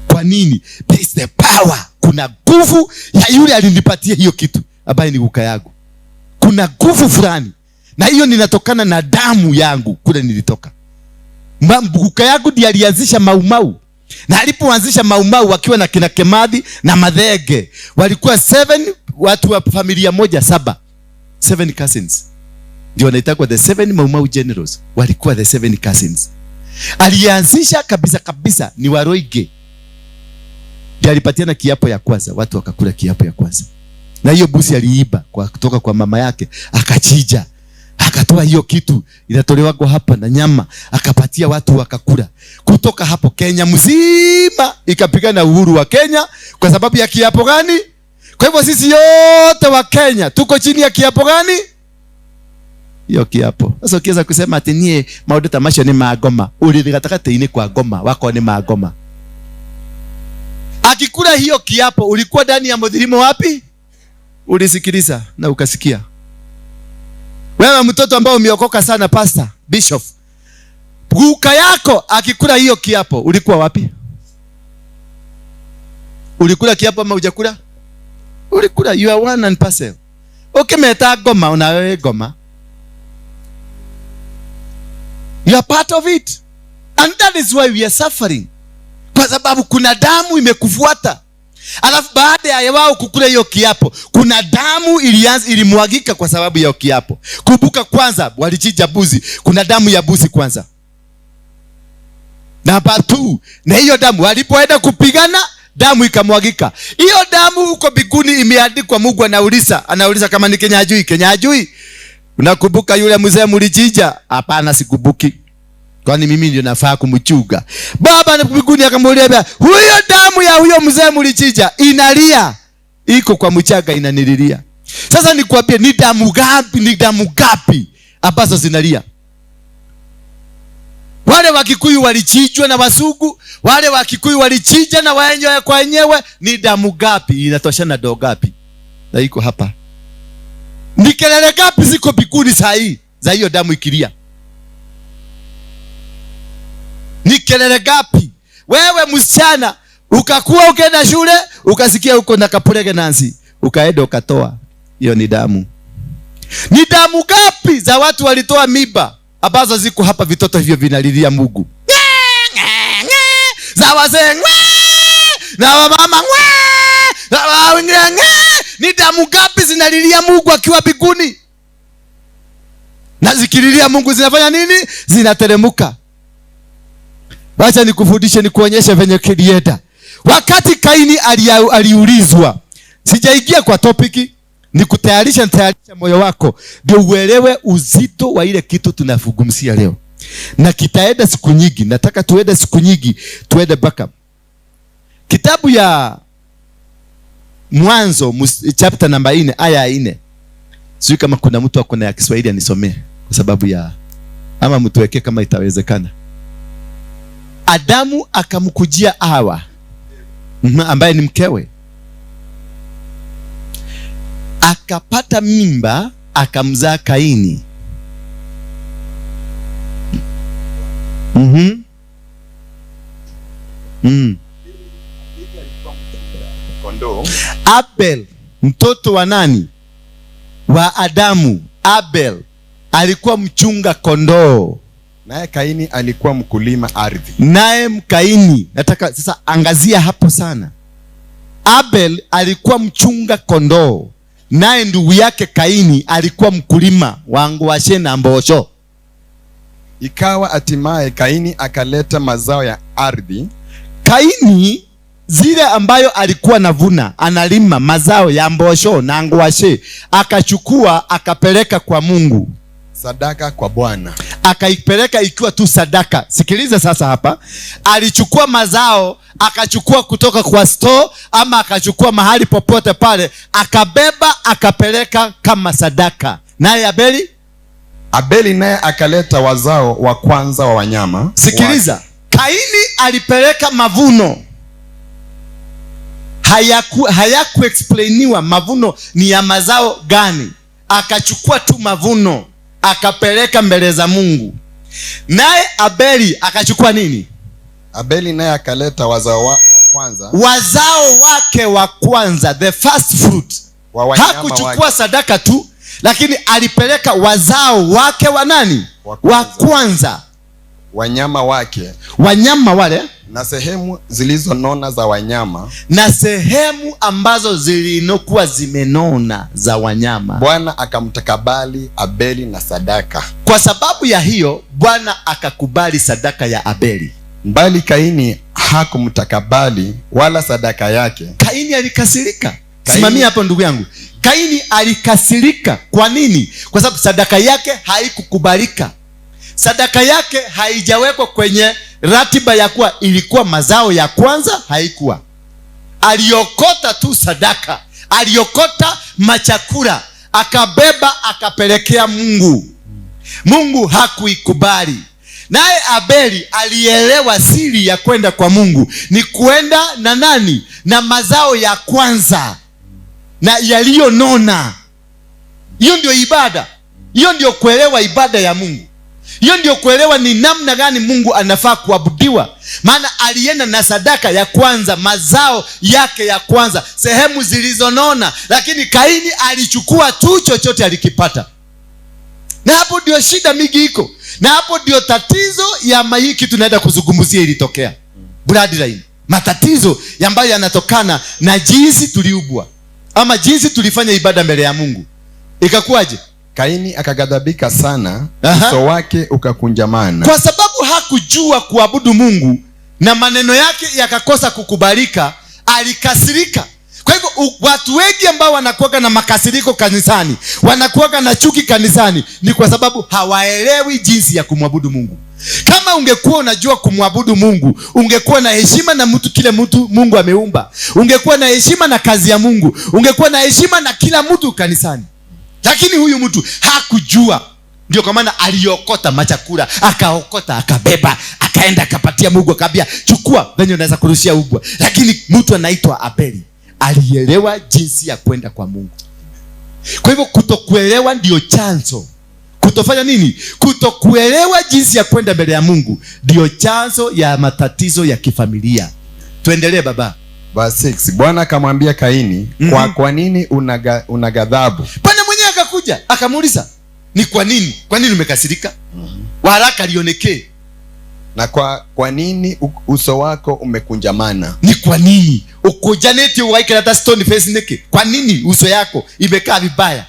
Kwa nini? There is the power. Kuna nguvu ya yule alinipatia hiyo kitu ambaye ni guka yangu. Kuna nguvu fulani, na hiyo ninatokana na damu yangu kule nilitoka. Guka yangu ndiye alianzisha Maumau, na alipoanzisha Maumau wakiwa na kina Kemathi na Mathenge, walikuwa 7 watu wa familia moja, 7. 7 cousins. Ndio wanaitwa the 7 Maumau generals. Walikuwa the 7 cousins. Alianzisha kabisa kabisa ni Waroige. Ndiye alipatiana kiapo ya kwanza, watu wakakula kiapo ya kwanza. Na hiyo busi aliiba kutoka kwa mama yake, akachinja. Akatoa hiyo kitu inatolewa kwa hapa na nyama, akapatia watu wakakula. Kutoka hapo Kenya mzima ikapigana uhuru wa Kenya kwa sababu ya kiapo gani? Kwa hivyo sisi yote wa Kenya tuko chini ya kiapo gani? Hiyo kiapo. Sasa ukiweza kusema ati nie maundu ta macio ni magoma, uri gatagatĩ-inĩ kwa ngoma wako ni magoma. Akikula hiyo kiapo, ulikuwa ndani ya mudhirimo wapi? Ulisikiliza na ukasikia. Wewe mtoto ambao umeokoka sana, pastor, bishop, guka yako akikula hiyo kiapo, ulikuwa wapi? Ulikula kiapo ama hujakula? Ulikula. You are one and parcel. Ukimeta ngoma, una wewe ngoma. You are part of it. And that is why we are suffering. Kwa sababu kuna damu imekufuata. Alafu baada ya wao kukula hiyo kiapo, kuna damu ilimwagika kwa sababu ya kiapo. Kumbuka kwanza walichinja buzi, kuna damu ya buzi kwanza. Namba 2, na hiyo damu walipoenda kupigana, damu ikamwagika. Hiyo damu huko mbinguni imeandikwa. Mungu anauliza kama ni Kenya ajui, Kenya ajui. Unakumbuka yule mzee mlichinja? Hapana, sikumbuki. Kwani mimi ndio nafaa kumchunga? Baba na mbinguni akamuuliza, huyo damu ya huyo mzee mlichinja inalia, iko kwa mchanga inanililia. Sasa nikwambie, ni damu gapi, ni damu gapi ambazo zinalia? Wale wa Kikuyu walichinjwa na Wasugu, wale wa Kikuyu walichinja na wenyewe kwa wenyewe. Ni damu gapi inatoshana do gapi? Na iko hapa. Ni kelele gapi ziko mbinguni saa hii za hiyo damu ikilia? Ni kelele gapi? Wewe msichana ukakuwa ukaenda shule ukasikia uko na pregnancy, ukaenda ukatoa, hiyo ni damu. Ni damu gapi za watu walitoa mimba ambazo ziko hapa, vitoto hivyo vinalilia Mungu? Za wazee na wamama na wengine, ni damu gapi zinalilia Mungu akiwa mbinguni? Na zikililia Mungu zinafanya nini? Zinateremka. Wacha nikufundishe, nikuonyeshe venye kilienda. Wakati Kaini aliulizwa, sijaingia kwa topic, nikutayarisha, nitayarisha moyo wako ndio uelewe uzito wa ile kitu tunafungumzia leo. Na kitaenda siku nyingi, nataka tuende siku nyingi, tuende backup. Kitabu ya Mwanzo chapter number 4 aya ya 4. Sijui kama kuna mtu ako na ya Kiswahili anisomee kwa sababu ya, ama mtuweke kama itawezekana. Adamu akamkujia Hawa, ambaye ni mkewe, akapata mimba akamzaa Kaini. Abel, mtoto wa nani? Wa Adamu. Abel alikuwa mchunga kondoo. Naye Kaini alikuwa mkulima ardhi. Naye Kaini, nataka sasa angazia hapo sana. Abel alikuwa mchunga kondoo, naye ndugu yake Kaini alikuwa mkulima wa ngwashe na mbosho. Ikawa hatimaye Kaini akaleta mazao ya ardhi. Kaini zile ambayo alikuwa anavuna, analima mazao ya mbosho na ngwashe, akachukua akapeleka kwa Mungu. Sadaka kwa Bwana. Akaipeleka ikiwa tu sadaka. Sikiliza sasa hapa. Alichukua mazao, akachukua kutoka kwa store ama akachukua mahali popote pale, akabeba akapeleka kama sadaka. Naye Abeli Abeli naye akaleta wazao wa kwanza wa wanyama. Sikiliza, Kaini alipeleka mavuno, hayakuexplainiwa mavuno ni ya mazao gani. Akachukua tu mavuno akapeleka mbele za Mungu. Naye Abeli akachukua nini? Abeli naye akaleta wazao wa kwanza, wazao wake wa kwanza, the first fruit. Wa wanyama Hakuchukua wake. Sadaka tu, lakini alipeleka wazao wake wa nani? Wa kwanza. Wa kwanza. Wanyama wake. Wanyama wale. Na sehemu zilizonona za wanyama. Na sehemu ambazo zilinokuwa zimenona za wanyama. Bwana akamtakabali Abeli na sadaka. Kwa sababu ya hiyo Bwana akakubali sadaka ya Abeli. Bali Kaini hakumtakabali wala sadaka yake. Kaini alikasirika. Kaini. Simamia hapo ndugu yangu. Kaini alikasirika. Kwa nini? Kwa sababu sadaka yake haikukubalika. Sadaka yake haijawekwa kwenye ratiba ya kuwa ilikuwa mazao ya kwanza, haikuwa. Aliokota tu sadaka, aliokota machakula, akabeba akapelekea Mungu. Mungu hakuikubali. Naye Abeli alielewa siri ya kwenda kwa Mungu ni kwenda na nani? Na mazao ya kwanza na yaliyonona. Hiyo ndio ibada. Hiyo ndio kuelewa ibada ya Mungu. Hiyo ndio kuelewa ni namna gani Mungu anafaa kuabudiwa. Maana alienda na sadaka ya kwanza, mazao yake ya kwanza, sehemu zilizonona. Lakini Kaini alichukua tu chochote alikipata. Na hapo ndio shida mingi iko. Na hapo ndio tatizo ya hiki tunaenda kuzungumzia ilitokea. Bloodline. Matatizo ambayo yanatokana na jinsi tuliubwa ama jinsi tulifanya ibada mbele ya Mungu. Ikakuwaje? Kaini akaghadhabika sana, uso wake ukakunjamana. Kwa sababu hakujua kuabudu Mungu na maneno yake yakakosa kukubalika, alikasirika. Kwa hivyo watu wengi ambao wanakuwa na makasiriko kanisani, wanakuwa na chuki kanisani, ni kwa sababu hawaelewi jinsi ya kumwabudu Mungu. Kama ungekuwa unajua kumwabudu Mungu, ungekuwa na heshima na mtu, kile mtu Mungu ameumba. Ungekuwa na heshima na kazi ya Mungu, ungekuwa na heshima na kila mtu kanisani. Lakini huyu mtu hakujua. Ndio kwa maana aliokota machakula, akaokota, akabeba, akaenda akapatia Mungu, akaambia chukua, venye unaweza kurushia ubwa. Lakini mtu anaitwa Abeli alielewa jinsi ya kwenda kwa Mungu. Kwa hivyo kutokuelewa ndio chanzo. Kutofanya nini? Kutokuelewa jinsi ya kwenda mbele ya Mungu ndio chanzo ya matatizo ya kifamilia. Tuendelee baba. Verse 6. Bwana akamwambia Kaini, kwa nini una ghadhabu? Bwana mwenyewe akakuja akamuuliza, ni kwa nini? Kwa nini umekasirika? Waraka lionekee. Na kwa nini uso wako umekunjamana? Ni kwa nini ukujaneti uwaike hata stone face neke? Kwa nini uso yako imekaa vibaya?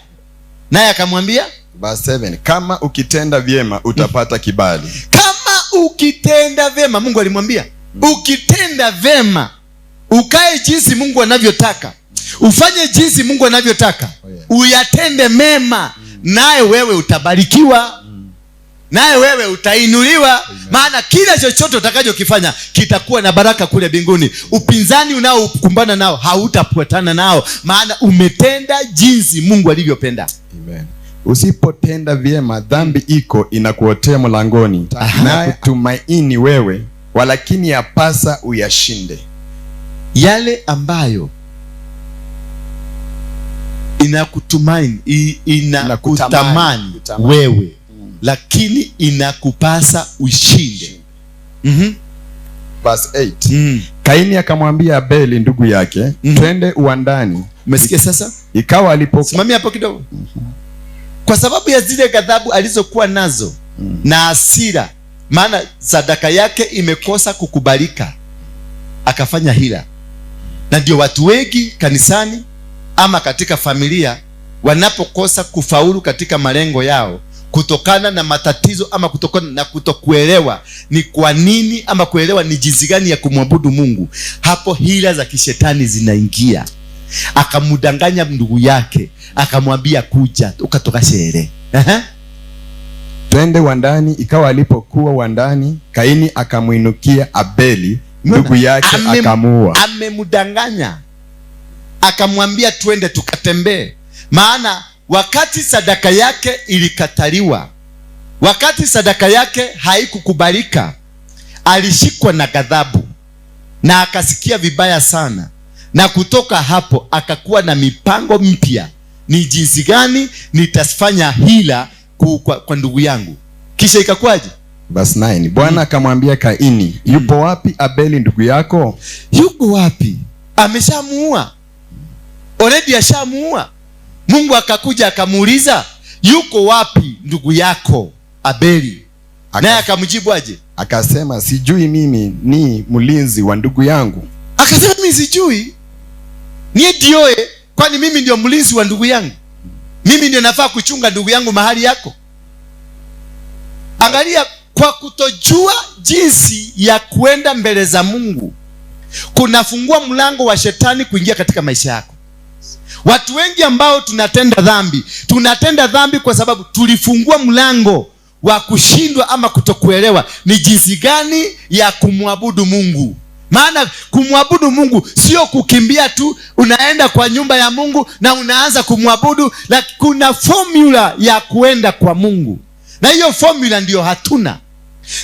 Naye akamwambia Verse 7, kama ukitenda vyema utapata kibali. Kama ukitenda vyema, Mungu alimwambia, ukitenda vyema, ukae jinsi Mungu anavyotaka, ufanye jinsi Mungu anavyotaka, uyatende mema, naye wewe utabarikiwa. Naye wewe utainuliwa. Maana kila chochote utakachokifanya kitakuwa na baraka kule mbinguni. Upinzani unaokumbana nao hautapatana nao, maana umetenda jinsi Mungu alivyopenda. Amen. Usipotenda vyema, dhambi iko inakuotea mlangoni, na kutumaini wewe, walakini yapasa uyashinde. Yale ambayo inakutumaini, inakutamani wewe, lakini inakupasa ushinde. Verse 8. Kaini akamwambia Abeli ndugu yake, twende uwandani. Umesikia sasa? Ikawa alipo Simamia hapo kidogo. Kwa sababu ya zile ghadhabu alizokuwa nazo na hasira, maana sadaka yake imekosa kukubalika, akafanya hila. Na ndio watu wengi kanisani ama katika familia wanapokosa kufaulu katika malengo yao kutokana na matatizo ama kutokana na kutokuelewa ni kwa nini ama kuelewa ni jinsi gani ya kumwabudu Mungu, hapo hila za kishetani zinaingia. Akamdanganya ndugu yake, akamwambia kuja ukatoka shere. Twende wandani. Ikawa alipokuwa wandani, Kaini akamuinukia Abeli ndugu yake akamuua. Amemdanganya, akamwambia twende tukatembee. Maana wakati sadaka yake ilikataliwa, Wakati sadaka yake haikukubalika, alishikwa na ghadhabu na akasikia vibaya sana, na kutoka hapo akakuwa na mipango mpya, ni jinsi gani nitafanya hila kwa ndugu yangu. Kisha ikakuwaje? Verse 9. Bwana akamwambia Kaini, yupo wapi Abeli ndugu yako? Yuko wapi? Ameshamuua already, ashamuua. Mungu akakuja akamuuliza, yuko wapi ndugu yako Abeli? Naye akamjibu aje? Akasema, sijui, mimi ni mlinzi wa ndugu yangu? Akasema, mimi sijui, niye dioe, kwani mimi ndio mlinzi wa ndugu yangu? Mimi ndio nafaa kuchunga ndugu yangu mahali yako? Angalia, kwa kutojua jinsi ya kuenda mbele za Mungu kunafungua mlango wa shetani kuingia katika maisha yako. Watu wengi ambao tunatenda dhambi, tunatenda dhambi kwa sababu tulifungua mlango wa kushindwa ama kutokuelewa ni jinsi gani ya kumwabudu Mungu. Maana kumwabudu Mungu sio kukimbia tu, unaenda kwa nyumba ya Mungu na unaanza kumwabudu, lakini kuna formula ya kuenda kwa Mungu, na hiyo formula ndiyo hatuna.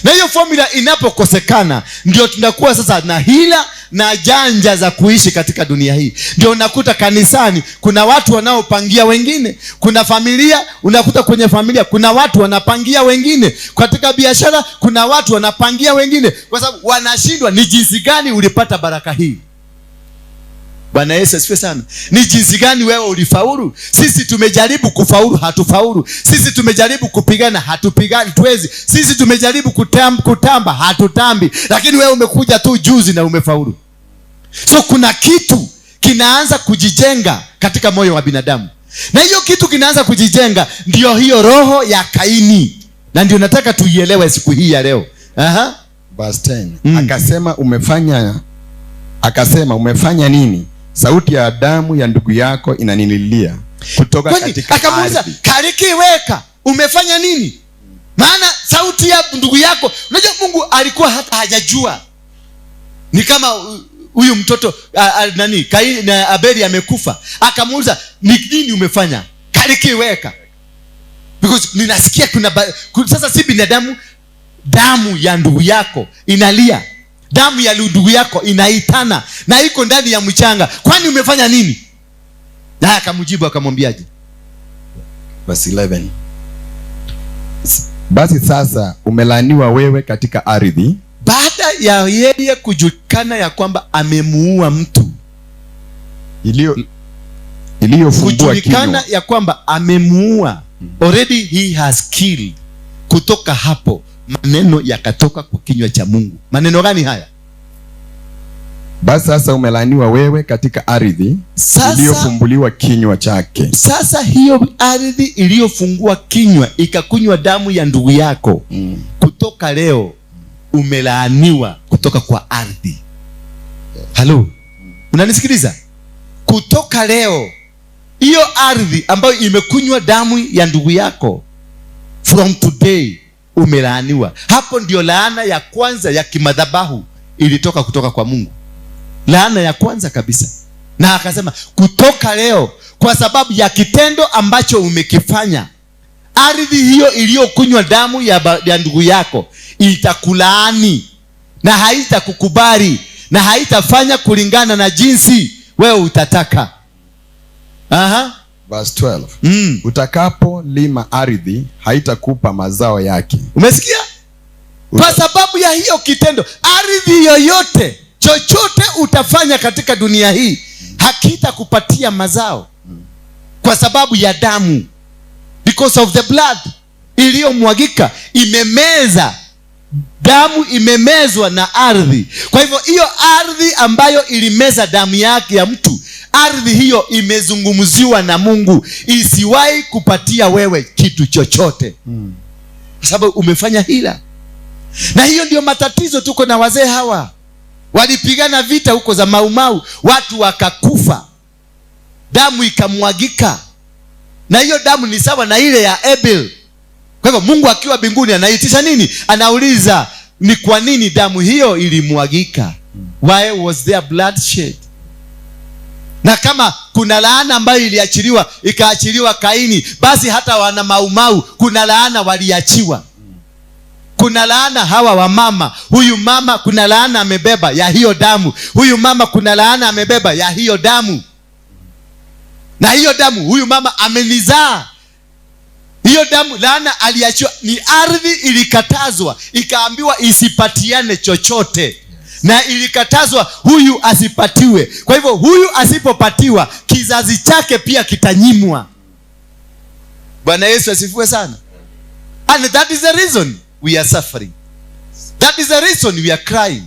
Na hiyo formula inapokosekana, ndio tunakuwa sasa na hila na janja za kuishi katika dunia hii. Ndio unakuta kanisani kuna watu wanaopangia wengine, kuna familia, unakuta kwenye familia kuna watu wanapangia wengine, katika biashara kuna watu wanapangia wengine, kwa sababu wanashindwa ni jinsi gani ulipata baraka hii. Bwana Yesu asifiwe sana. Ni jinsi gani wewe ulifaulu? Sisi tumejaribu kufaulu, hatufaulu. Sisi tumejaribu kupigana, hatupigani, tuwezi. Sisi tumejaribu kutamba, hatutambi. Lakini wewe umekuja tu juzi na umefaulu. So kuna kitu kinaanza kujijenga katika moyo wa binadamu, na hiyo kitu kinaanza kujijenga ndio hiyo roho ya Kaini, na ndio nataka tuielewe siku hii ya leo. Aha. Verse 10. Akasema, umefanya nini? Sauti ya damu ya ndugu yako inanililia kutoka katika akamuuliza, kalikiweka umefanya nini? Maana sauti ya ndugu yako, unajua Mungu alikuwa hata hajajua. Ni kama huyu mtoto nani, Kaini na Abeli amekufa, akamuuliza ni nini umefanya? Kalikiweka. Because ninasikia kuna sasa si binadamu, damu ya ndugu yako inalia. Damu ya ndugu yako inaitana na iko ndani ya mchanga. Kwani umefanya nini? Na akamjibu akamwambiaje? Verse 11. Basi sasa umelaaniwa wewe katika ardhi. Baada ya yeye kujulikana ya kwamba amemuua mtu, iliyofungua kujulikana ya kwamba amemuua, already he has killed. Kutoka hapo maneno yakatoka kwa kinywa cha Mungu. Maneno gani haya? Basi sasa umelaaniwa wewe katika ardhi iliyofumbuliwa kinywa chake. Sasa hiyo ardhi iliyofungua kinywa ikakunywa damu ya ndugu yako, kutoka leo umelaaniwa kutoka kwa ardhi. Halo, unanisikiliza? Kutoka leo hiyo ardhi ambayo imekunywa damu ya ndugu yako, from today umelaaniwa. Hapo ndio laana ya kwanza ya kimadhabahu ilitoka kutoka kwa Mungu. Laana ya kwanza kabisa. Na akasema kutoka leo, kwa sababu ya kitendo ambacho umekifanya, ardhi hiyo iliyokunywa damu ya ndugu yako itakulaani na haitakukubali na haitafanya kulingana na jinsi wewe utataka. Aha. Verse 12. Utakapo lima ardhi haitakupa mazao yake. Umesikia? Kwa sababu ya hiyo kitendo, ardhi yoyote, chochote utafanya katika dunia hii hakitakupatia mazao, kwa sababu ya damu. Because of the blood iliyomwagika, imemeza damu, imemezwa na ardhi. Kwa hivyo hiyo ardhi ambayo ilimeza damu yake ya mtu, ardhi hiyo imezungumziwa na Mungu isiwahi kupatia wewe kitu chochote, kwa sababu umefanya hila. Na hiyo ndio matatizo tuko na wazee hawa. Walipigana vita huko za Maumau, watu wakakufa, damu ikamwagika, na hiyo damu ni sawa na ile ya Abel. Kwa hivyo Mungu akiwa mbinguni anaitisha nini? Anauliza ni kwa nini damu hiyo ilimwagika? Why was there bloodshed? Na kama kuna laana ambayo iliachiliwa, ikaachiliwa Kaini, basi hata wana Maumau kuna laana waliachiwa. Kuna laana hawa wa mama, huyu mama kuna laana amebeba ya hiyo damu, huyu mama kuna laana amebeba ya hiyo damu. Na hiyo damu huyu mama amenizaa. Hiyo damu laana aliachiwa, ni ardhi ilikatazwa, ikaambiwa isipatiane chochote. Na ilikatazwa huyu asipatiwe. Kwa hivyo huyu asipopatiwa, kizazi chake pia kitanyimwa. Bwana Yesu asifiwe sana. And that is the reason we are suffering. That is the reason we are crying.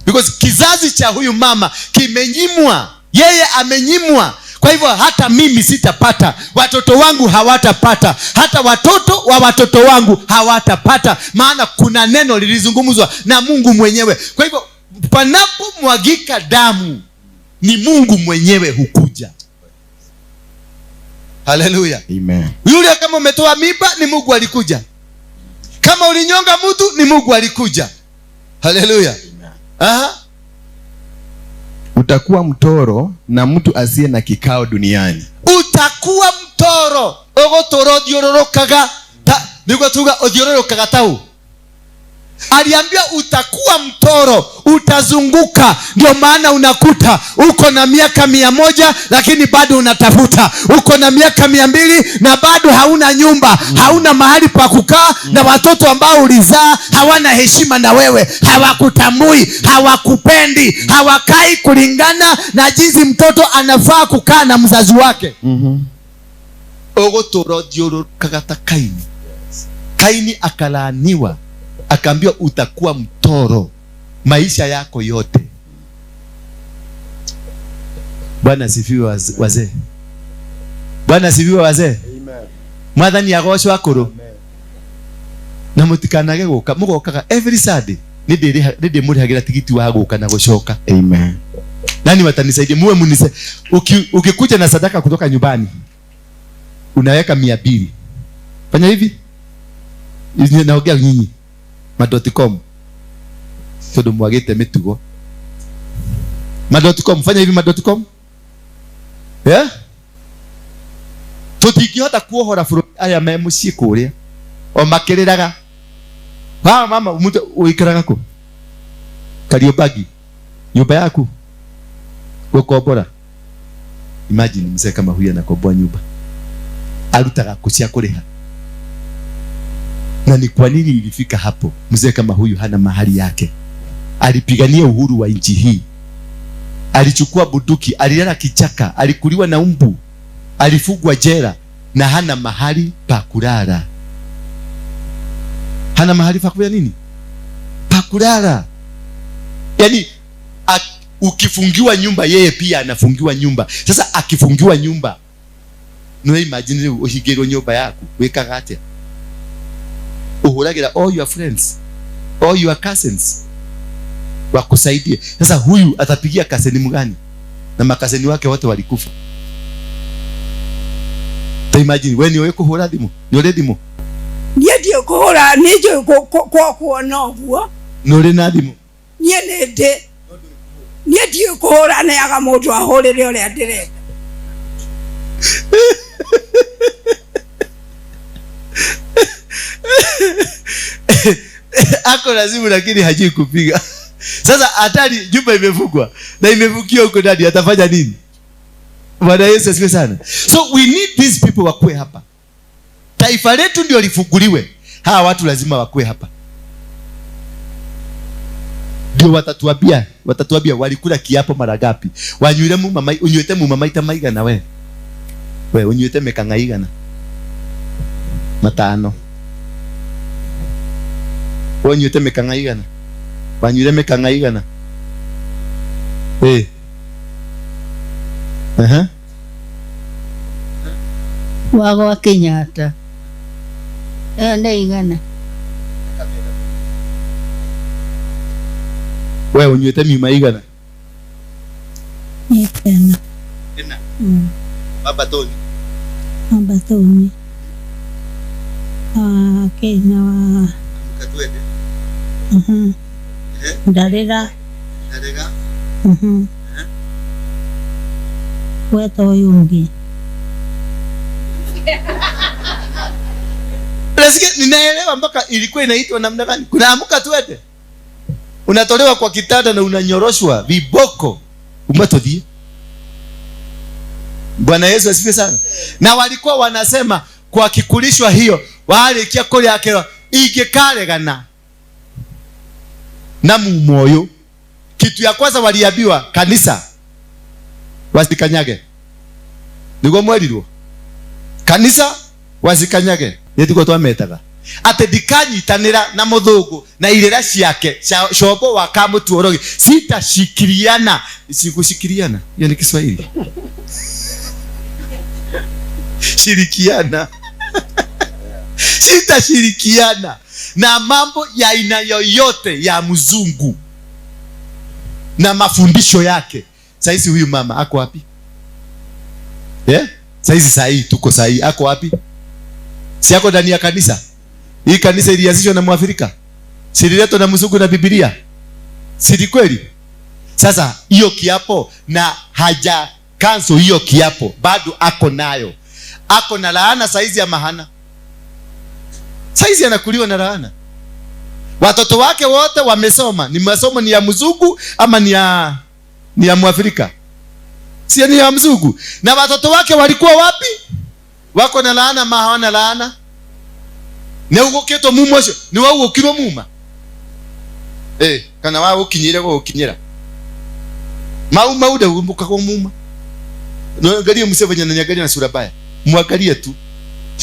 Because kizazi cha huyu mama kimenyimwa. Yeye amenyimwa. Kwa hivyo hata mimi sitapata, watoto wangu hawatapata, hata watoto wa watoto wangu hawatapata. Maana kuna neno lilizungumzwa na Mungu mwenyewe. Kwa hivyo panapomwagika damu, ni Mungu mwenyewe hukuja. Haleluya. Amen. Yule kama umetoa mimba, ni Mungu alikuja. Kama ulinyonga mtu, ni Mungu alikuja. Haleluya. Aha. Utakuwa mtoro na mtu asiye na kikao duniani. Utakuwa mtoro. Ogotoro thiororokaga. Ta, niguo tuga uthiororokaga tau. Aliambia utakuwa mtoro, utazunguka. Ndio maana unakuta uko na miaka 100 lakini bado unatafuta. Uko na miaka 200 na bado hauna nyumba, hauna mahali pa kukaa, na watoto ambao ulizaa hawana heshima na wewe, hawakutambui, hawakupendi, hawakai kulingana na jinsi mtoto anafaa kukaa na mzazi wake. Ogotoro thiũrũrũkaga ta Kaini. Kaini akalaaniwa, akaambiwa utakuwa mtoro maisha yako yote. Bwana asifiwe wazee. Bwana asifiwe wazee. Amen. Mwathani agocwo akũrũ. Na mũtikanage gũka, mũgokaga every Sunday. Nĩ ndĩmũrĩhagĩra tigiti wa gũka na gũcoka. Amen. Nani watanisaidia? Muwe munise. Ukikuja na sadaka kutoka nyumbani, unaweka 200. Fanya hivi. Hizi naongea nyinyi. Ma.com. Tondu mwagite mitugo. Ma.com, fanya hivi ma.com. Yeah? Tutingihota kuohora bũrũri aya me mũciĩ kũrĩa. O makĩrĩraga. Ha, mama, mũtu ũikaraga kũ? Kariobangi. Nyumba yaku? Gũkombora. Imagine mzee kama huyu anakomboa nyumba. Arutaga kũ cia kũrĩha? Na ni kwa nini ilifika hapo? Mzee kama huyu hana mahali yake. Alipigania uhuru wa nchi hii. Alichukua bunduki, alilala kichaka, alikuliwa na mbu, alifungwa jela na hana mahali pa kulala. Hana mahali pa kufanya nini? Pa kulala. Yaani ukifungiwa nyumba, yeye pia anafungiwa nyumba. Sasa akifungiwa nyumba, no imagine uhigirwo nyumba yaku, wikaga atia? Uhuragira all your friends, all your cousins wakusaidie. Sasa huyu atapigia kaseni mgani? Na makaseni wake wote walikufa. Ta imagine wewe ni wewe kuhura thimu, ni uri thimu? Niĩ ndiũ kũhũra, nĩ njũĩ kuona ũguo. Nĩ ũrĩ na thimũ? Niĩ nĩ ndĩ. Niĩ ndiũ kũhũra, neaga mũndũ ahũrĩre ũrĩa ndĩrenda. Ako na simu lakini hajui kupiga. Sasa hatari, nyumba imefungwa na imefukiwa huko ndani, atafanya nini? Bwana Yesu asifiwe sana. So we need these people wakue hapa. Taifa letu ndio lifunguliwe. Hawa watu lazima wakue hapa. Ndio watatuambia walikula kiapo mara ngapi. Wanyuire mu mama, unywete mu mama ita maigana we. We unywete mekanga igana. Matano. We unywete mekanga igana. Wanyuire mekanga igana. Aha. Wagwa Kenyatta. Nĩ igana. We unywete miuma igana? Nĩ tena. Tena? Baba Tony. Baba Tony. Kenya wa Mkatwende. Ndarĩra. Ndarĩra. Gweta ũyũ ũngĩ. Nasikia ninaelewa mpaka ilikuwa inaitwa namna gani. Kuna amka tuende. Unatolewa kwa kitanda na unanyoroshwa viboko. Umatodhie. Bwana Yesu asifiwe sana. Na walikuwa wanasema kwa kikulishwa hiyo walikia kuri akerwa ingikaregana na mumoyo. Kitu ya kwanza waliambiwa kanisa wasikanyage. Niguo mwerirwo. Kanisa wasikanyage. Nĩtiguo twametaga atĩ ndikanyitanĩra na mũthũngũ na irĩra ciake combo wa kamũtuorogi sitashikiriana. Sikushikiriana hiyo ni Kiswahili. Shirikiana. Sitashirikiana na mambo ya aina yoyote ya mzungu na mafundisho yake. Saizi huyu mama ako wapi? Yeah? Saizi sahi tuko sahi ako wapi? Si ako ndani ya kanisa? Hii kanisa ilianzishwa na Mwafrika. Si ililetwa na mzungu na Biblia? Si ni kweli? Sasa hiyo kiapo na haja cancel hiyo kiapo, bado ako nayo. Ako na laana saizi ya mahana. Saizi anakuliwa na laana. Watoto wake wote wamesoma. Ni masomo ni ya mzungu ama ni ya Mwafrika? Si ni ya mzungu. Na watoto wake walikuwa wapi? Wako na laana ma hawana laana? Ne ugukitwo muma ucio ni waugukirwo muma kana wa gukinyire gukinyira mau mau ndagumbukagwo muma. No angalie Museveni ananiangalia na sura baya, mwangalie tu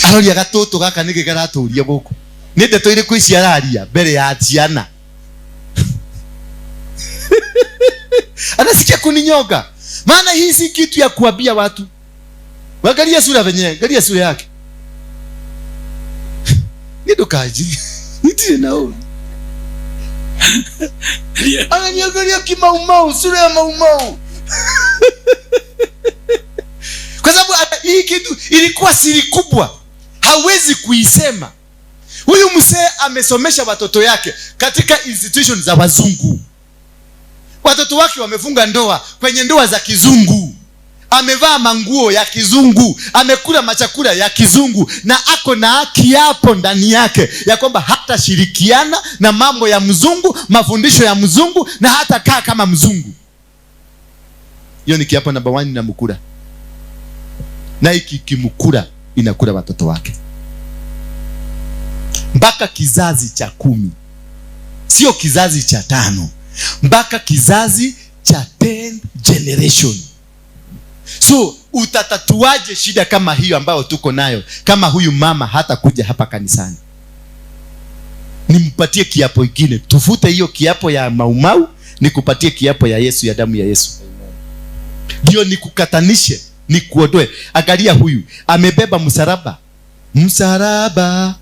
aroria gatutu gaka niki karaturia guku ni ndeto iriku ici araria mbere ya ciana. Anasikia kuninyonga, maana hii si kitu ya kuambia watu. Angalia sura venyewe, angalia sura yake. Nidokaji. Nitire nao. Ananiangalia kimaumau, sura ya maumau. Kwa sababu hii kitu ilikuwa siri kubwa. Hawezi kuisema. Huyu mzee amesomesha watoto yake katika institution za wazungu. Watoto wake wamefunga ndoa kwenye ndoa za kizungu. Amevaa manguo ya kizungu, amekula machakula ya kizungu, na ako na kiapo ndani yake ya kwamba hatashirikiana na mambo ya mzungu, mafundisho ya mzungu, na hata kaa kama mzungu. Hiyo ni kiapo namba 1 na mkula. Na hiki kimkula inakula watoto wake mpaka kizazi cha 10. Sio kizazi cha 5, mpaka kizazi cha 10 generation. So utatatuaje shida kama hiyo ambayo tuko nayo kama huyu mama hata kuja hapa kanisani? Nimpatie kiapo kingine, tufute hiyo kiapo ya maumau, nikupatie kiapo ya Yesu, ya damu ya Yesu. Ndio nikukatanishe, nikuondoe. Angalia huyu amebeba msalaba. Msalaba.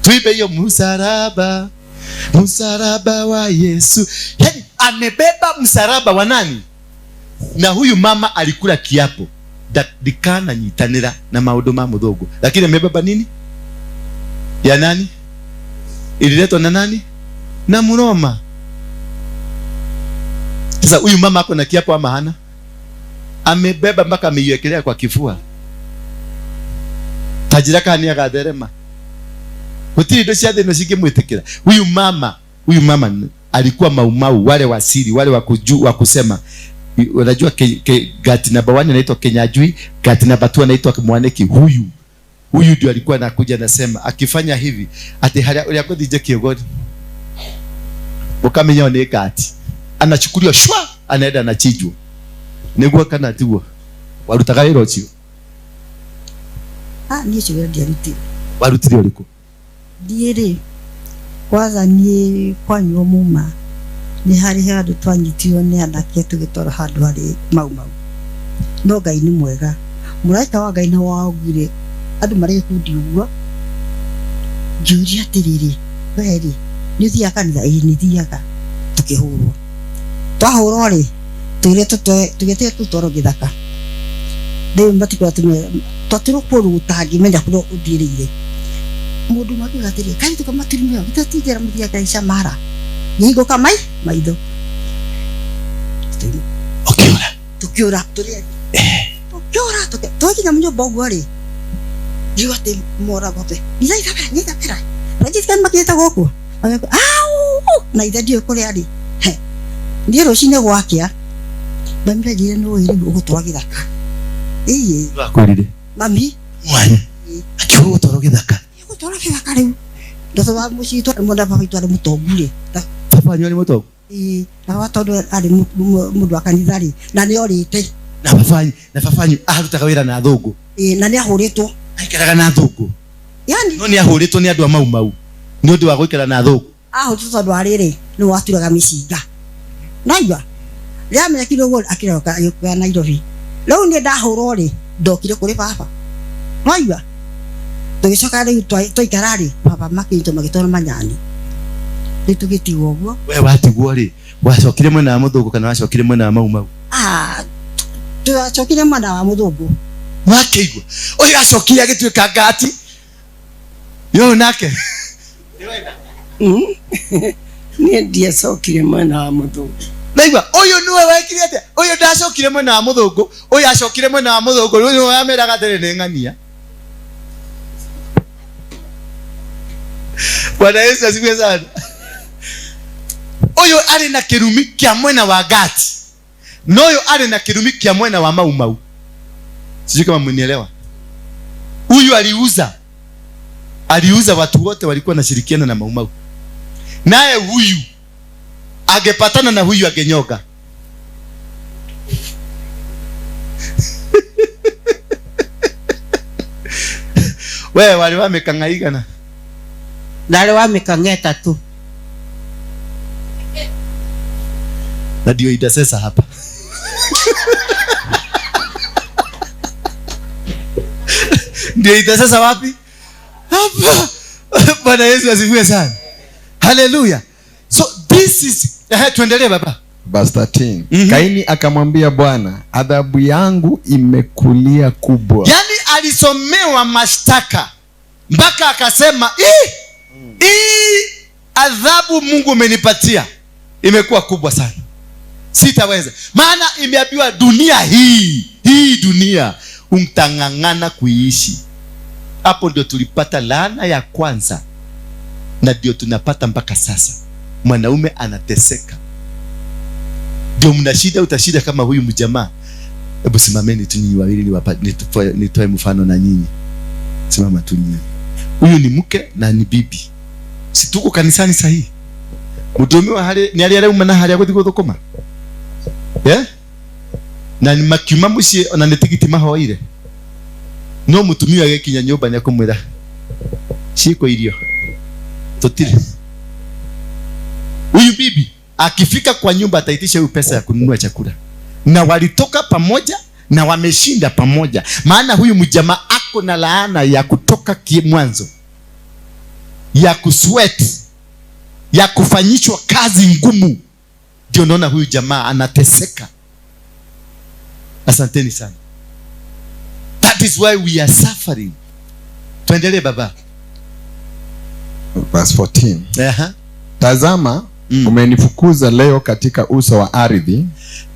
Tuibe hiyo msalaba. Msalaba wa Yesu. Yaani amebeba msalaba wa nani? Na huyu mama alikula kiapo ndikana nyitanira na maundu ma muthungu, lakini amebeba nini ya nani? Ililetwa na nani? Na Mroma. Sasa huyu mama ako na kiapo ama hana? Amebeba mpaka ameiwekelea kwa kifua. Tajira kani agatherema. Gutiri ndo cia thino cingimwitikira. Huyu mama alikuwa maumau, wale wasiri, wale wa kusema. Unajua gati namba 1 anaitwa Kenyajui, gati namba 2 anaitwa Mwaneki. Huyu ndio alikuwa anakuja anasema akifanya hivi ati haria uria kuthije kiogori ukamenya ni gati, anachukuliwa shwa, anaenda anachinjwa. Niguo kana tiguo warutaga wira ucio? Ni ucio wira ndiarutire. Warutire uriku? Ndiĩ rĩ, kwanza niĩ kwanyuo muma nĩ harĩ handũ twanyitirwo nĩ anake tũgĩtwarwo handũ harĩ mau mau. No Ngai nĩ mwega, mũraika wa Ngai nĩ waugire andũ marĩ gĩkundi ũguo. Ngĩũria atĩrĩrĩ, we rĩ nĩ ũthiaga kanitha? Ĩĩ nĩ thiaga. Tũkĩhũrwo. Twahũrwo rĩ, tũgĩtĩre tũtwarwo gĩthaka. Rĩu matikũra twatwĩrwo kũndũ gũtangĩmenya kũrĩa ũthiĩrĩire. Mũndũ ũmwe akiuga atĩrĩrĩ, kaĩ tũkamaturumio, gĩtatinjera mũthiaga Icamara. Ngĩhingũka maitho. Ũkĩũra. Tũkĩũra tũrĩ tũkĩũra twakinya nyũmba ũguo rĩ ngiuga atĩ moragwo atĩ nyita ithabera nyita ithabera rajithika makinyĩte gũkũ Magĩũka, au na ithe ndiũĩ kũrĩa arĩ. He, niĩ rũcinĩ gwakĩa mami anjĩrire nĩ ũĩ rĩu ũgũtwara gĩthaka ĩĩ. Akwĩrire? Mami. Mwanyu akiuga gũtwarwo gĩthaka? Gũtwara gĩthaka rĩu ndoto wa mũciĩ twarĩ mwena baba witũ arĩ mũtongu rĩ. Baba wanyu arĩ mũtongu? Ĩĩ, na baba tondũ arĩ mũndũ wa kanitha rĩ na nĩ orĩte. Na baba wanyu, na baba wanyu arutaga wĩra na athũngũ? Ĩĩ, na nĩ ahũrĩtwo. Aikaraga na athũngũ? Yani no nĩ ahũrĩtwo nĩ andũ a Mau Mau nĩ ũndũ wa gũikara na athũngũ? Ahũrĩtwo tondũ wa rĩrĩ nĩ waturaga mĩcinga. Naigua rĩamenyekire ũguo akĩroka agĩũka Nairobi. Rĩu niĩ ndahũrwo rĩ ndokire kũrĩ baba. Naigua tũgĩcoka rĩu twaikara rĩ baba makĩnyitwo magĩtwarwo Manyani. Rĩu tũgĩtigwo ũguo. We watigwo rĩ wacokire mwena wa mũthũngũ kana wacokire mwena wa Mau Mau? Ah, twacokire mwena wa mũthũngũ. Wakĩigua ũyũ acokire agĩtuĩka ngati yo nake. Niĩ ndiacokire mwena wa mũthũngũ. Naigua ũyũ nĩwe wekire atĩa? Ũyũ ndacokire mwena wa mũthũngũ, ũyũ acokire mwena wa mũthũngũ, ũyũ nĩwe wameraga atĩrĩ nĩ ng'ania. Bwana Yesu asifiwe sana. Ũyũ arĩ na kĩrumi kĩa mwena wa ngati na ũyũ arĩ na kĩrumi kĩa mwena wa Mau Mau. Sijui kama mmenielewa. Huyu aliuza watu wote walikuwa wanashirikiana na Mau Mau. Naye huyu angepatana na huyu angenyoga. Wewe wali wa mĩkang'a igana? Ndarĩ wa mĩkang'a 3. Na ndio intercessor hapa. Ndio intercessor wapi? Hapa. Bwana Yesu asifiwe sana. Hallelujah. So this is tuendelee baba. Verse 13. Kaini akamwambia Bwana, adhabu yangu imekulia kubwa. Yaani alisomewa mashtaka mpaka akasema hii adhabu Mungu amenipatia imekuwa kubwa sana. Sitaweza. Maana imeambiwa dunia hii dunia umtang'ang'ana kuiishi. Hapo ndio tulipata laana ya kwanza na ndio tunapata mpaka sasa. Mwanaume anateseka. Ndio mna shida, utashida kama huyu mjamaa. Hebu simameni tu nyinyi wawili nitoe mfano na nyinyi. Simama tu nyinyi. Huyu ni mke na ni bibi. Si tuko kanisani sahihi? Mutumiwa hali ni ali arauma na hali aguthi guthukuma. Eh? Na ni makiuma muciĩ ona nĩ tigiti mahoire. No mutumia agĩkinya nyũmba nĩ akumwĩra ciĩko irio tutire. Huyu bibi akifika kwa nyumba ataitisha huyu pesa ya kununua chakula. Na walitoka pamoja na wameshinda pamoja. Maana huyu mjamaa ako na laana ya kutoka mwanzo, ya kusweat, ya kufanyishwa kazi ngumu. Ndio naona huyu jamaa anateseka. Asanteni sana. That is why we are suffering. Tuendelee baba. Verse 14. Tazama, umenifukuza leo katika uso wa ardhi.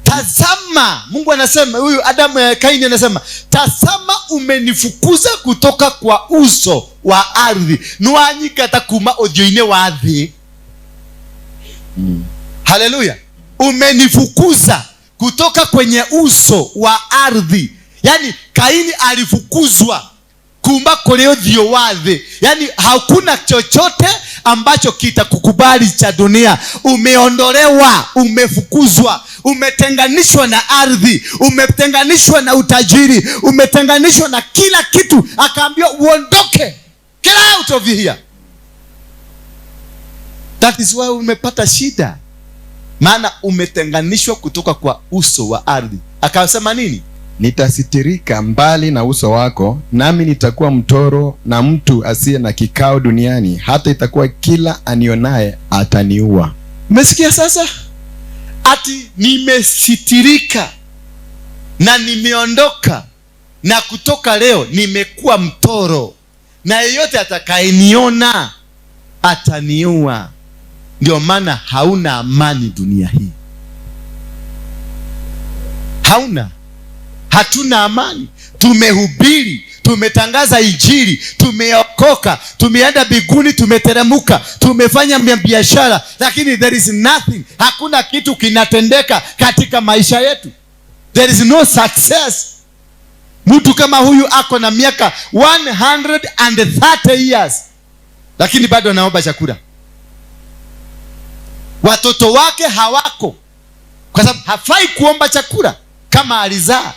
Tazama, Mungu anasema huyu Adamu Kaini anasema, tazama umenifukuza kutoka kwa uso wa ardhi. Nwanyika kuma ũthiũ-inĩ wa thĩ. Haleluya. Umenifukuza kutoka kwenye uso wa ardhi. Yaani Kaini alifukuzwa kumba kule ũthiũ wa thĩ. Yaani hakuna chochote ambacho kitakukubali cha dunia. Umeondolewa, umefukuzwa, umetenganishwa na ardhi, umetenganishwa na utajiri, umetenganishwa na kila kitu. Akaambiwa uondoke, get out of here. That is why umepata shida. Maana umetenganishwa kutoka kwa uso wa ardhi. Akasema nini? Nitasitirika mbali na uso wako, nami nitakuwa mtoro na mtu asiye na kikao duniani, hata itakuwa kila anionaye ataniua. Umesikia sasa? Ati nimesitirika na nimeondoka, na kutoka leo nimekuwa mtoro, na yeyote atakayeniona ataniua. Ndio maana hauna amani dunia hii. Hauna. Hatuna amani. Tumehubiri, tumetangaza Injili, tumeokoka, tumeenda mbinguni, tumeteremuka, tumefanya biashara, lakini there is nothing. Hakuna kitu kinatendeka katika maisha yetu. There is no success. Mtu kama huyu ako na miaka 130 years, lakini bado anaomba chakula. Watoto wake hawako, kwa sababu hafai kuomba chakula kama alizaa.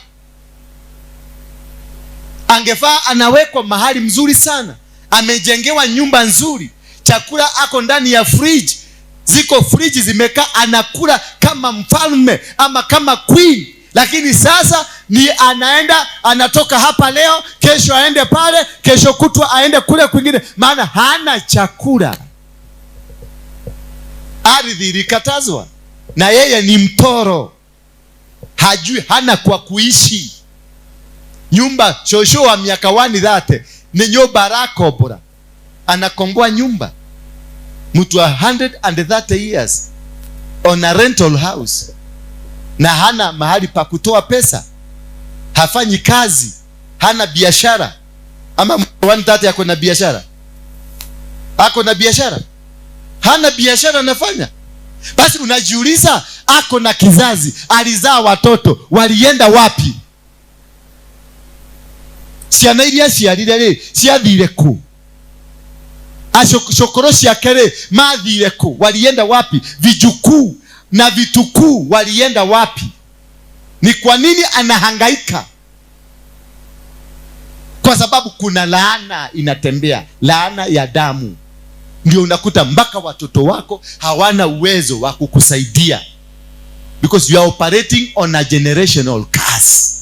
Angefaa anawekwa mahali mzuri sana, amejengewa nyumba nzuri, chakula ako ndani ya fridge, ziko fridge zimekaa, anakula kama mfalme ama kama queen. Lakini sasa ni anaenda, anatoka hapa leo, kesho aende pale, kesho kutwa aende kule kwingine, maana hana chakula. Ardhi ilikatazwa na yeye ni mtoro, hajui, hana kwa kuishi. Nyumba shosho wa miaka 130 ni nyumba arakombora, anakomboa nyumba. Mtu wa 130 years on a rental house, na hana mahali pa kutoa pesa, hafanyi kazi, hana biashara. Ama 130 ako na biashara? Ako na biashara? Hana biashara anafanya. Basi unajiuliza, ako na kizazi, alizaa watoto, walienda wapi? Ciana iria ciarire rĩ, ciathire kũ? Cokoro ciake rĩ, mathire kũ? Walienda wapi? Vijukuu na vitukuu walienda wapi? Ni kwa nini anahangaika? Kwa sababu kuna laana inatembea, laana ya damu. Ndio unakuta mpaka watoto wako hawana uwezo wa kukusaidia, because you are operating on a generational curse.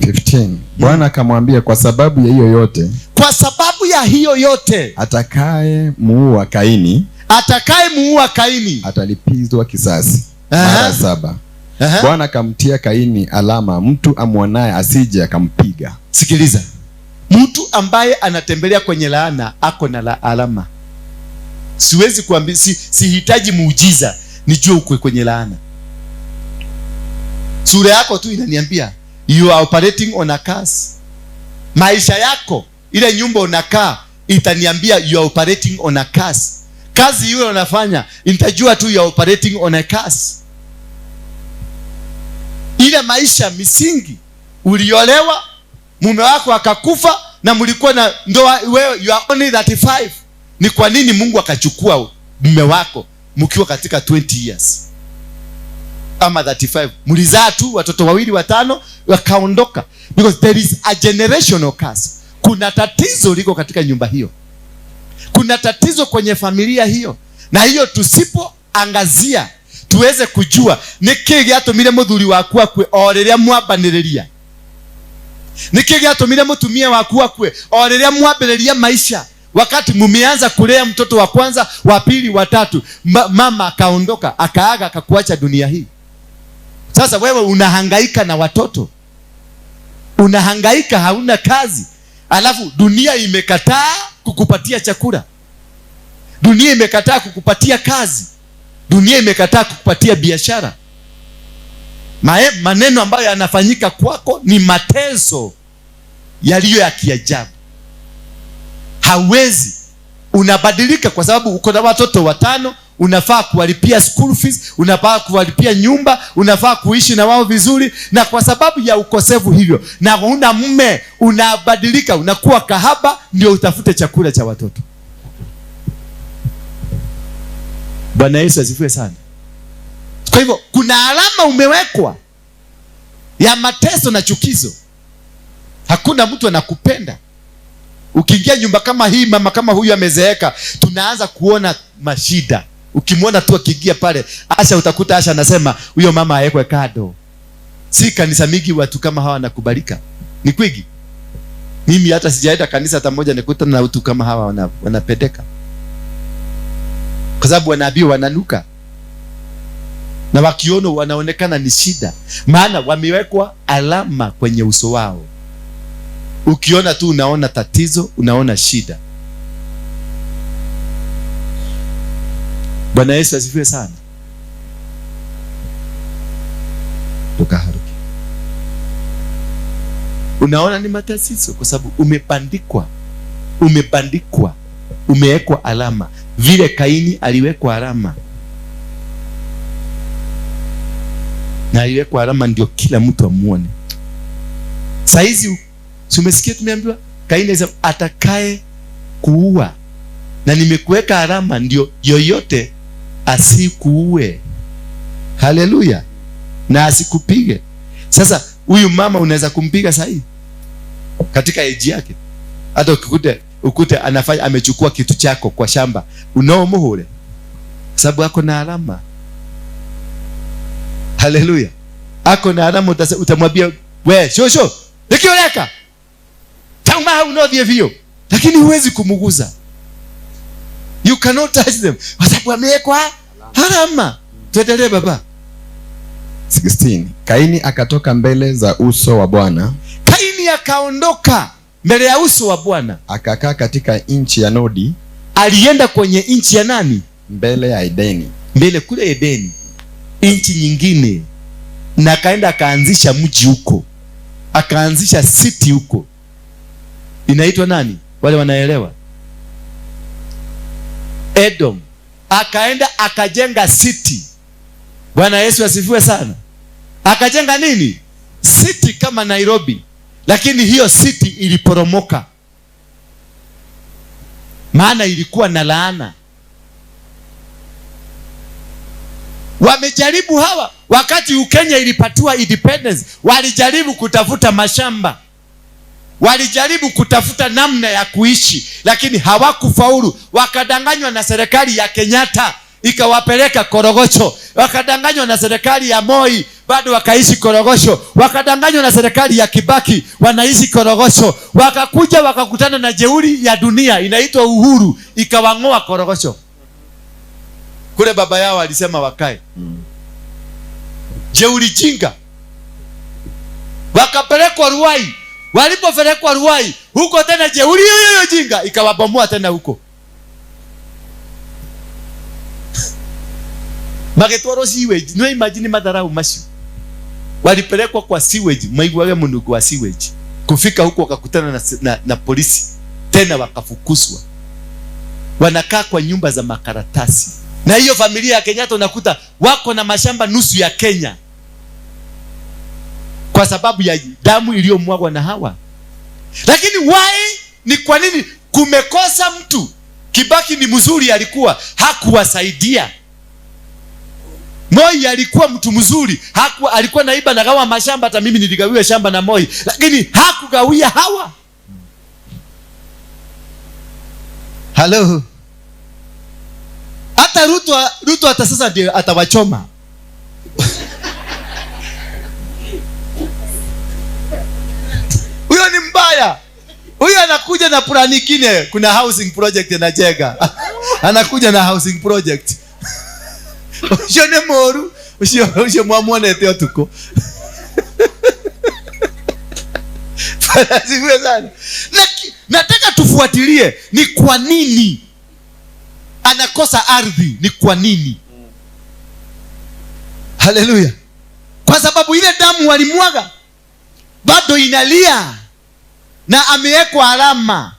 15. Bwana akamwambia, kwa sababu ya hiyo yote, kwa sababu ya hiyo yote, atakaye muua Kaini, atakaye muua Kaini atalipizwa kisasi mara 7. Bwana akamtia Kaini alama, mtu amwonaye asije akampiga. Sikiliza, mtu ambaye anatembelea kwenye laana ako na alama. Siwezi kuambia, sihitaji muujiza nijue uko kwenye laana. Sura yako tu inaniambia you are operating on a curse. Maisha yako, ile nyumba unakaa itaniambia you are operating on a curse. Kazi yule unafanya nitajua tu you are operating on a curse. Ile maisha misingi, uliolewa, mume wako akakufa na mlikuwa na ndoa, wewe you are only 35. Ni kwa nini Mungu akachukua mume wako mkiwa katika 20 years ama 35? Mlizaa tu watoto 2 5 wakaondoka. Because there is a generational curse. Kuna tatizo liko katika nyumba hiyo, kuna tatizo kwenye familia hiyo, na hiyo tusipoangazia tuweze kujua niki gĩatũmire mũthuri waku akue o rĩrĩa mwambanĩrĩria, niki gĩatũmire mũtumia waku akue o rĩrĩa mwambĩrĩria maisha. Wakati mumeanza kulea mtoto wa kwanza, wa pili, wa tatu, mama akaondoka, akaaga, akakuacha dunia hii. Sasa wewe unahangaika na watoto, unahangaika, hauna kazi, alafu dunia imekataa kukupatia chakula, dunia imekataa kukupatia kazi, dunia imekataa kukupatia biashara. Maneno ambayo yanafanyika kwako ni mateso yaliyo ya kiajabu. Hawezi, unabadilika kwa sababu uko na watoto 5, unafaa kuwalipia school fees, unafaa kuwalipia nyumba, unafaa kuishi na wao vizuri, na kwa sababu ya ukosefu hivyo na huna mume, unabadilika, unakuwa kahaba ndio utafute chakula cha watoto. Bwana Yesu asifiwe sana. Kwa hivyo kuna alama umewekwa ya mateso na chukizo. Hakuna mtu anakupenda. Ukiingia nyumba kama hii, mama kama huyu amezeeka, tunaanza kuona mashida. Ukimwona tu akiingia pale, Asha, utakuta Asha anasema huyo mama aekwe kado. Si kanisa mingi watu kama hawa wanakubalika. Ni kwigi. Mimi hata sijaenda kanisa hata moja nikuta na watu kama hawa wanapendeka. Kwa sababu wanabii wananuka. Na wakiona wanaonekana ni shida. Maana wamewekwa alama kwenye uso wao. Ukiona tu unaona tatizo, unaona shida. Bwana Yesu asifiwe sana. Ndukaharuke. Unaona ni matatizo kwa sababu umepandikwa. Umepandikwa. Umewekwa alama. Vile Kaini aliwekwa alama. Na aliwekwa alama ndio kila mtu amuone. Saizi si umesikia tumeambiwa Kaini alisema atakaye kuua, na nimekuweka alama ndio yoyote asikuue. Haleluya. Na asikupige. Sasa huyu mama unaweza kumpiga sahi katika age yake. Hata ukute anafanya amechukua kitu chako kwa shamba, unaomuhure sababu ako na alama. Haleluya. Ako na alama, utamwambia we shosho nikioleka tauma unothie vio, lakini huwezi kumuguza. You cannot touch them kwa sababu amewekwa alama. Tuendelee baba. 16. Kaini akatoka mbele za uso wa Bwana. Kaini akaondoka mbele ya uso wa Bwana, akakaa katika nchi ya Nodi. Alienda kwenye nchi ya nani? Mbele ya Edeni. Mbele kule Edeni, nchi nyingine. Na akaenda akaanzisha mji huko, akaanzisha city huko. Inaitwa nani? Wale wanaelewa? Edom. Akaenda akajenga city. Bwana Yesu asifiwe sana. Akajenga nini? City kama Nairobi. Lakini hiyo city iliporomoka, maana ilikuwa na laana. Wamejaribu hawa, wakati Ukenya ilipatiwa independence, walijaribu kutafuta mashamba, walijaribu kutafuta namna ya kuishi, lakini hawakufaulu. Wakadanganywa na serikali ya Kenyatta, ikawapeleka Korogosho. Wakadanganywa na serikali ya Moi, bado wakaishi Korogosho. Wakadanganywa na serikali ya Kibaki, wanaishi Korogosho. Wakakuja wakakutana na jeuri ya dunia inaitwa Uhuru, ikawangoa Korogosho. Kule baba yao alisema wakae. Jeuri jinga. Wakapelekwa Ruai. Walipopelekwa Ruai, huko tena jeuri hiyo jinga ikawabomoa tena huko. Magetwaro sewage, no imagine madharau macio. Walipelekwa kwa sewage, maiguage mundugu wa sewage. Kufika huko wakakutana na polisi, tena wakafukuzwa. Wanakaa kwa nyumba za makaratasi. Na hiyo familia ya Kenyatta unakuta wako na mashamba nusu ya Kenya, kwa sababu ya damu iliyomwagwa na hawa. Lakini why? Ni kwa nini kumekosa mtu? Kibaki ni mzuri alikuwa, hakuwasaidia. Moi alikuwa mtu mzuri, hakuwa, alikuwa naiba na gawa mashamba, hata mimi niligawiwa shamba na Moi, lakini hakugawia hawa. Hello. Hata Ruto hata sasa ndiye atawachoma. Huyo ni mbaya. Huyo anakuja na plan nyingine, kuna housing project anajenga. Anakuja na housing project. Ucio nĩ mũru, ucio mwamuonete ũtukũ. Asifiwe sana. Nataka tufuatilie ni kwa nini anakosa ardhi, ni kwa nini? Haleluya. Kwa sababu ile damu walimwaga bado inalia, na amewekwa alama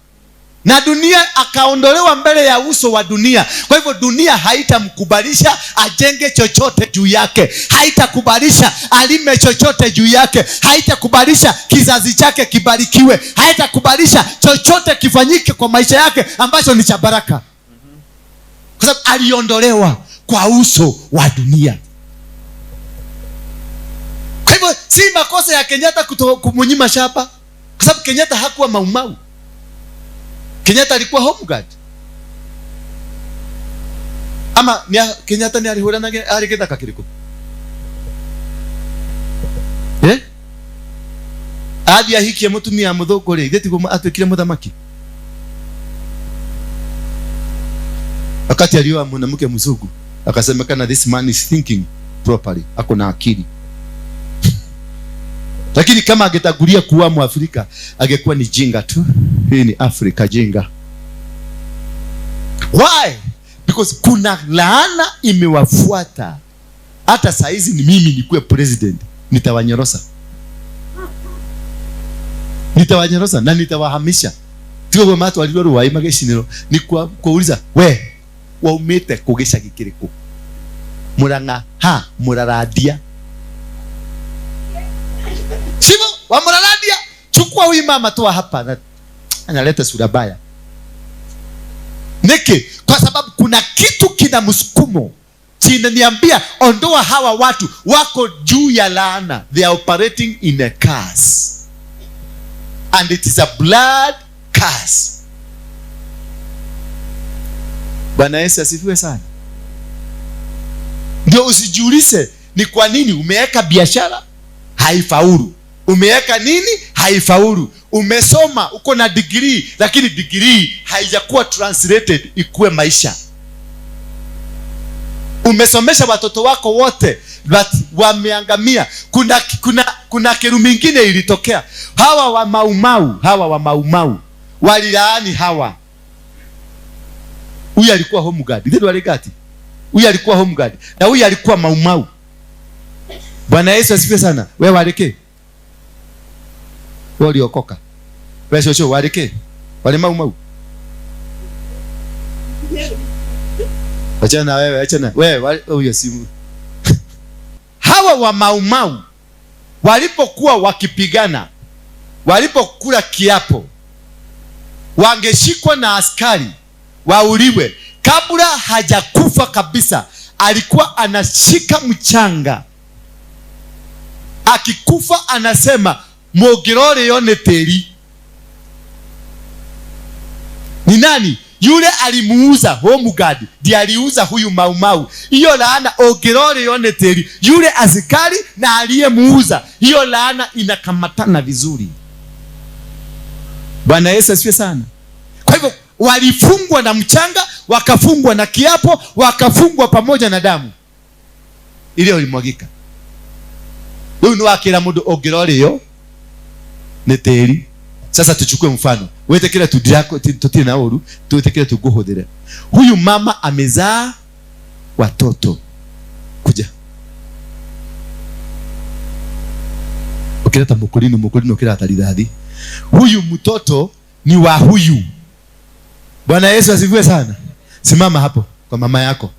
na dunia, akaondolewa mbele ya uso wa dunia. Kwa hivyo dunia haitamkubalisha ajenge chochote juu yake, haitakubalisha alime chochote juu yake, haitakubalisha kizazi chake kibarikiwe, haitakubalisha chochote kifanyike kwa maisha yake ambacho ni cha baraka, kwa sababu aliondolewa kwa uso wa dunia. Kwa hivyo si makosa ya Kenyatta kumunyima shamba, kwa sababu Kenyatta hakuwa maumau. Kenyatta alikuwa home guard. Ama ni Kenyatta ni alihuranaga ari githaka kiriku? Athi ahikie mutumia muthungu ri, ithe tiguo atuikire muthamaki. Wakati alioa mwanamke mzungu, akasemekana this man is thinking properly, ako na akili. Lakini kama angetangulia kuwa Mwafrika, angekuwa ni jinga tu. Hii ni Afrika jinga. Why? Because kuna laana imewafuata. Hata saizi ni mimi nikuwe president, Nitawanyorosa. Nitawanyorosa na nitawahamisha. Tigo matwarirwo rwai magicinirwo ni kuuliza we waumite kũ gĩcagi kĩrĩkũ? Murang'a ha Murarandia. Sivyo? Wa Murarandia, chukua huyu mama toa hapa na analeta sura baya. Niki, kwa sababu kuna kitu kina msukumo kinaniambia ondoa hawa watu, wako juu ya laana. They are operating in a curse. And it is a blood curse. Bwana Yesu asifiwe sana. Ndio usijiulize ni kwa nini umeweka biashara haifaulu, umeweka nini haifaulu, umesoma uko na degree lakini degree haijakuwa translated ikuwe maisha. Umesomesha watoto wako wote but wameangamia. Kuna kirumi ingine ilitokea. Hawa wa Maumau, hawa wa Maumau walilaani hawa. Huyu alikuwa home guard. Ndio waligati. Huyu alikuwa home guard na huyu alikuwa Maumau. Bwana Yesu asifiwe sana. Wewe walike. Wewe uliokoka. Wewe shosho walike. Wale Maumau. Achana wewe, achana. Wewe huyo simu. Hawa wa Maumau walipokuwa wakipigana, walipokula kiapo, wangeshikwa na askari wauliwe. Kabla hajakufa kabisa, alikuwa anashika mchanga. Akikufa anasema mogirore yone teri. Ni nani? Yule alimuuza home guard, ndiye aliuza huyu Maumau. Hiyo laana ogirore yone teri. Yule askari na aliyemuuza, hiyo laana inakamatana vizuri. Bwana Yesu asifiwe sana. Kwa hivyo walifungwa na mchanga, wakafungwa na kiapo, wakafungwa pamoja na damu ile ilimwagika. Huyu ni wakira mundu ungirore yo ni teri. Sasa tuchukue mfano. Wetekele tudirako tutire na uru, tuwetekele tuguhudire. Huyu mama amezaa watoto. Kuja. Ukileta mukulino, mukulino ukileta rithathi. Huyu mtoto ni wa huyu. Bwana Yesu asifiwe sana. Simama hapo kwa mama yako.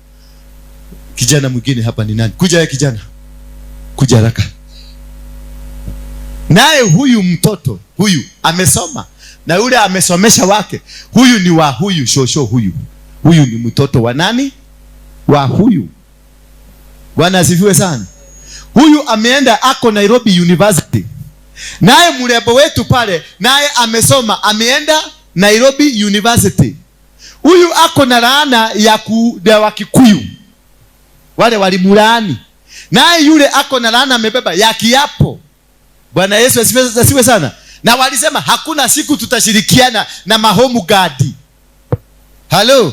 Kijana mwingine hapa ni nani? Kuja wewe kijana. Kuja haraka. Naye huyu mtoto, huyu amesoma na yule amesomesha wake. Huyu ni wa huyu shosho huyu. Huyu ni mtoto wa nani? Wa huyu. Bwana asifiwe sana. Huyu ameenda ako Nairobi University. Naye mrembo wetu pale naye amesoma, ameenda Nairobi University. Huyu ako na laana ya Wakikuyu. Wale walimulaani. Naye yule ako na laana amebeba ya kiapo. Bwana Yesu asifiwe sana. Na walisema hakuna siku tutashirikiana na mahomu guard. Hello.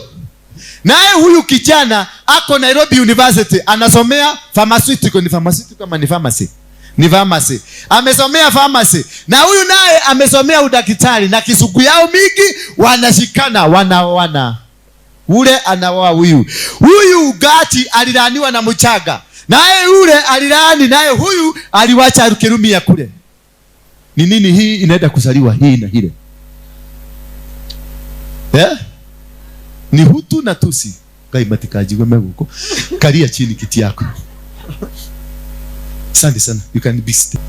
Naye huyu kijana ako Nairobi University, anasomea pharmaceutical. Ni pharmaceutical ama ni pharmacy? Ni pharmacy. Amesomea pharmacy. Na huyu naye amesomea udaktari, na kisugu yao mingi wanashikana, wanaoana. Ule anaoa huyu. Huyu gati alilaaniwa na mchaga. Naye yule alilaani, naye huyu aliwacha kirumia kule. Ni nini hii inaenda kuzaliwa hii na ile? Eh? Ni Hutu na Tusi. Kai matikaji wewe huko. Kalia chini kiti yako. Asante sana. You can be still.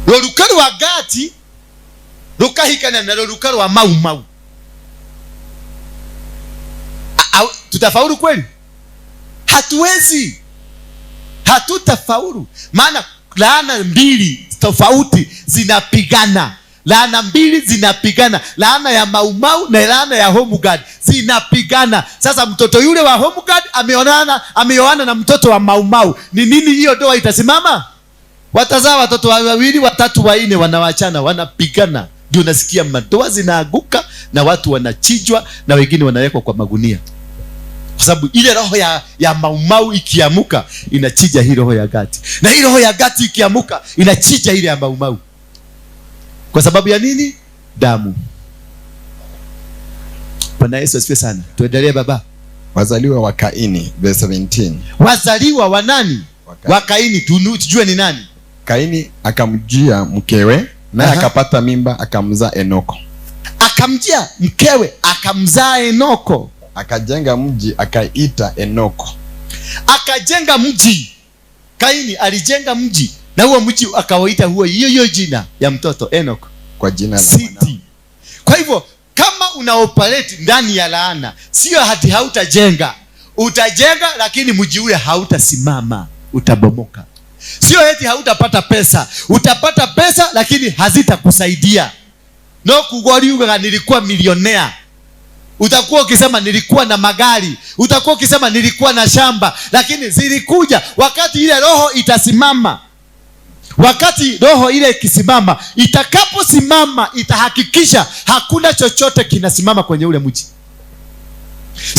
Ruruka rwa gati rukahikana na ruruka rwa Mau Mau. Tutafaulu kweli? Hatuwezi. Hatutafaulu. Maana laana mbili tofauti zinapigana. Laana mbili zinapigana. Laana ya Mau Mau na laana ya home guard zinapigana. Sasa mtoto yule wa home guard ameoana na mtoto wa Mau Mau. Ni nini hiyo ndoa itasimama? Watazaa watoto wawili, watatu, wanne, wanawachana, wanapigana. Ndio nasikia madoa zinaanguka na watu wanachinjwa na wengine wanawekwa kwa magunia. Kwa sababu ile roho ya Mau Mau ikiamuka inachinja hii roho ya gati. Na hii roho ya gati ikiamuka inachinja ile ya Mau Mau. Kwa sababu ya nini? Damu. Bwana Yesu asifiwe sana. Tuendelee baba. Wazaliwa wa Kaini, verse 17. Wazaliwa wa nani? Wa Kaini, tujue ni nani? Kaini akamjia mkewe, naye akapata mimba akamzaa Enoko. Akamjia mkewe akamzaa Enoko. Akajenga mji akaita Enoko. Akajenga mji. Kaini alijenga mji na huo mji akawaita huo hiyo hiyo jina ya mtoto Enoko kwa jina la City. Kwa hivyo kama una operate ndani ya laana, sio hati hautajenga. Utajenga lakini mji ule hautasimama, utabomoka. Sio eti hautapata pesa, utapata pesa lakini hazitakusaidia. No kugoriuga nilikuwa milionea. Utakuwa ukisema nilikuwa na magari, utakuwa ukisema nilikuwa na shamba, lakini zilikuja wakati ile roho itasimama. Wakati roho ile ikisimama, itakaposimama itahakikisha hakuna chochote kinasimama kwenye ule mji.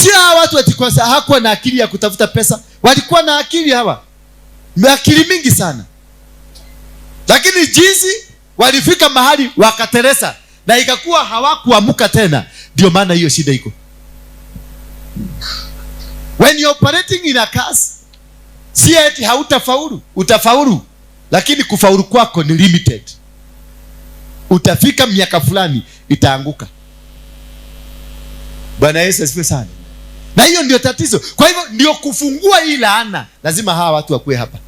Sio hawa watu eti kwa sababu hakuwa na akili ya kutafuta pesa, walikuwa na akili hawa, akili mingi sana, lakini jinsi walifika mahali wakateresa na ikakuwa hawakuamuka tena. Ndio maana hiyo shida iko. When you're operating in a curse, si eti hautafaulu, utafaulu, lakini kufaulu kwako ni limited. Utafika miaka fulani itaanguka. Bwana Yesu asifiwe sana. Na hiyo ndio tatizo. Kwa hivyo ndio kufungua hii laana, lazima hawa watu wakuwe hapa.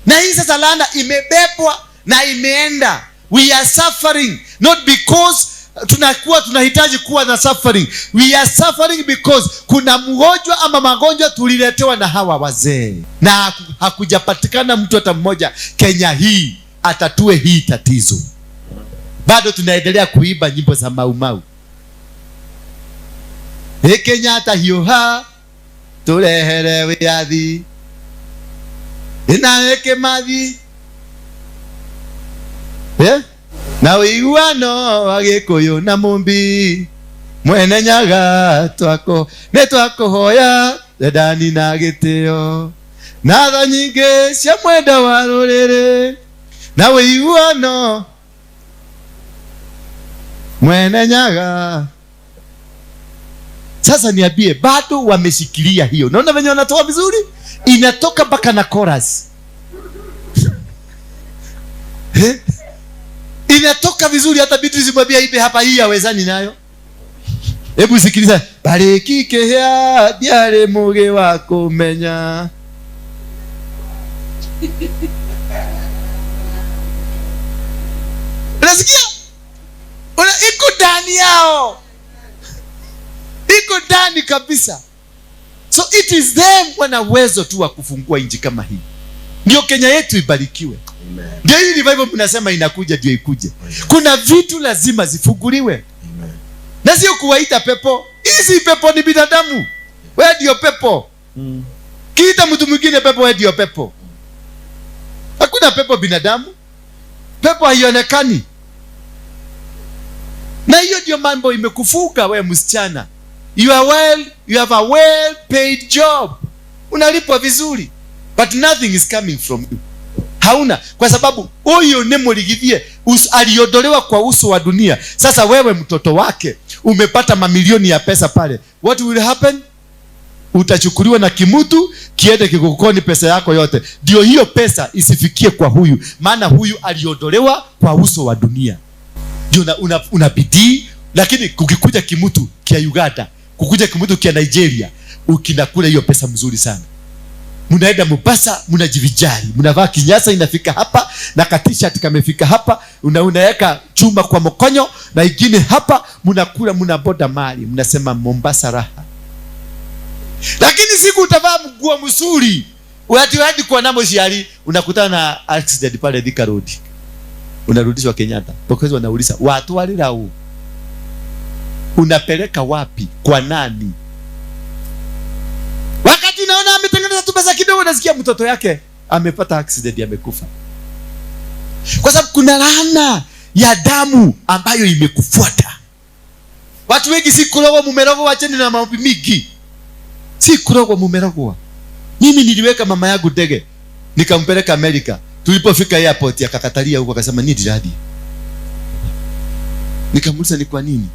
Na hii sasa laana imebebwa na imeenda. We are suffering not because tunakuwa tunahitaji kuwa na suffering. We are suffering because kuna mgonjwa ama magonjwa tuliletewa na hawa wazee, na hakujapatikana mtu hata mmoja Kenya hii atatue hii tatizo. Bado tunaendelea kuimba nyimbo za Mau Mau. E Kenyatta hiuha turehere wiathi ina Kimathi na ũiguano wa Gĩkũyũ na Mũmbi mwene Nyaga twako nĩ twakũhoya wendani na gĩtĩo na tha nyingĩ cia mwenda wa rũrĩrĩ na ũiguano mwene Nyaga. Sasa niambie, bado wameshikilia hiyo. Naona venye wanatoa vizuri, inatoka mpaka na chorus. Inatoka vizuri, hata Beatrice mwambia ibe hapa, hii hawezani nayo. Hebu sikiliza. Bariki kehea diare muge wako menya. Unasikia? Iko ndani yao. Iko ndani kabisa. So it is them wana uwezo tu wa kufungua inji kama hii. Ndio Kenya yetu ibarikiwe. Ndio hii revival mnasema inakuja, ndio ikuje. Kuna vitu lazima zifunguliwe. Na sio kuwaita pepo. Hizi pepo ni binadamu. Wewe ndio pepo. Kiita mtu mwingine pepo, wewe ndio pepo. Hakuna pepo binadamu. Pepo haionekani. Na hiyo ndio mambo imekufuka wewe msichana. You are well, you have a well paid job. Unalipwa vizuri. But nothing is coming from you. Hauna, kwa sababu huyu ni muligithie aliondolewa kwa uso wa dunia. Sasa wewe mtoto wake umepata mamilioni ya pesa pale. What will happen? Utachukuliwa na kimutu kiende kikukoni pesa yako yote. Ndio hiyo pesa isifikie kwa huyu, maana huyu aliondolewa kwa uso wa dunia. Ndio una bidii, lakini kukikuja kimutu kia Uganda, kukuja kimutu kia Nigeria, ukinakula hiyo pesa mzuri sana. Mnaenda Mombasa, mnajivijari, mnavaa kinyasa inafika hapa na ka-t-shirt kamefika hapa, unaweka chuma kwa mkonyo na ingine hapa, mnakula, mnaboda mali, mnasema Mombasa raha. Lakini siku utavaa mguo mzuri, hadi kwa namo shiari, unakutana na accident pale Thika Road. Unarudishwa Kenyatta. Pokezi wanauliza, watu walirau. Unapeleka wapi? Kwa nani? Wakati naona ametengeneza tu pesa kidogo, nasikia mtoto yake amepata accident, amekufa. Kwa sababu kuna laana ya damu ambayo imekufuata. Watu wengi si kurogwa mumerogwa, wacheni na maombi mingi. Si kurogwa mumerogwa. Mimi niliweka mama yangu ndege, nikampeleka Amerika. Tulipofika airport akakatalia huko, akasema ni diradi. Nikamuuliza ni kwa nini?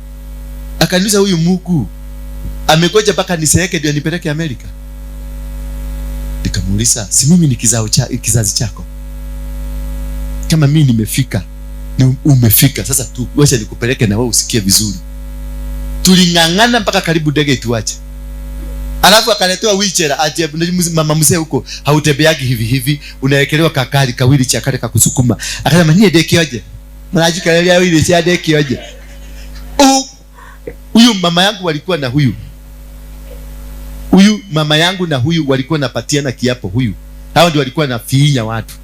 Akaniuliza huyu Mungu amegoja mpaka niseeke ndio nipeleke Amerika. Nikamuuliza, si mimi ni kizazi chako? Kama mimi nimefika, ni umefika. Sasa tu wacha nikupeleke na wewe usikie vizuri. Tuling'ang'ana mpaka karibu ndege ituache. Alafu akaletewa wheelchair, ati mama mzee huko hautembeagi hivi hivi, unawekelewa kakali kawili cha kale kakusukuma. Akasema nyie dekioje? Mnajikalelia wheelchair dekioje? Huyu mama yangu walikuwa na huyu. Huyu mama yangu na huyu walikuwa napatiana kiapo huyu. Hao ndio walikuwa nafiinya watu.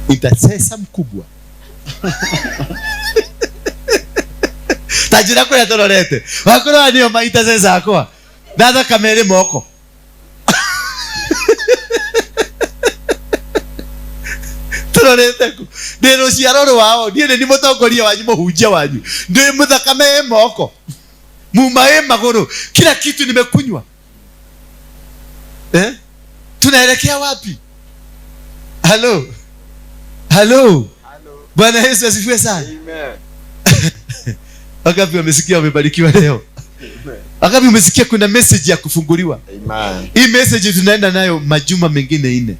Intercessor mkubwa. Tajira kwa tororete. Wakorwa ndio ma intercessor akwa. Dada kamere moko. Tororete ku. Ndi ruciaro rwao, nie ni mutongoria wanyu, muhunjia wanyu. Ndi muthakame moko. Mumae maguru. Kila kitu nimekunywa. Eh? Tunaelekea wapi? Hello. Hello. Bwana Yesu asifiwe sana. Amen. Wangapi wamesikia wamebarikiwa leo? Amen. Wangapi umesikia kuna message ya kufunguliwa? Amen. Hii message tunaenda nayo majuma mengine 4.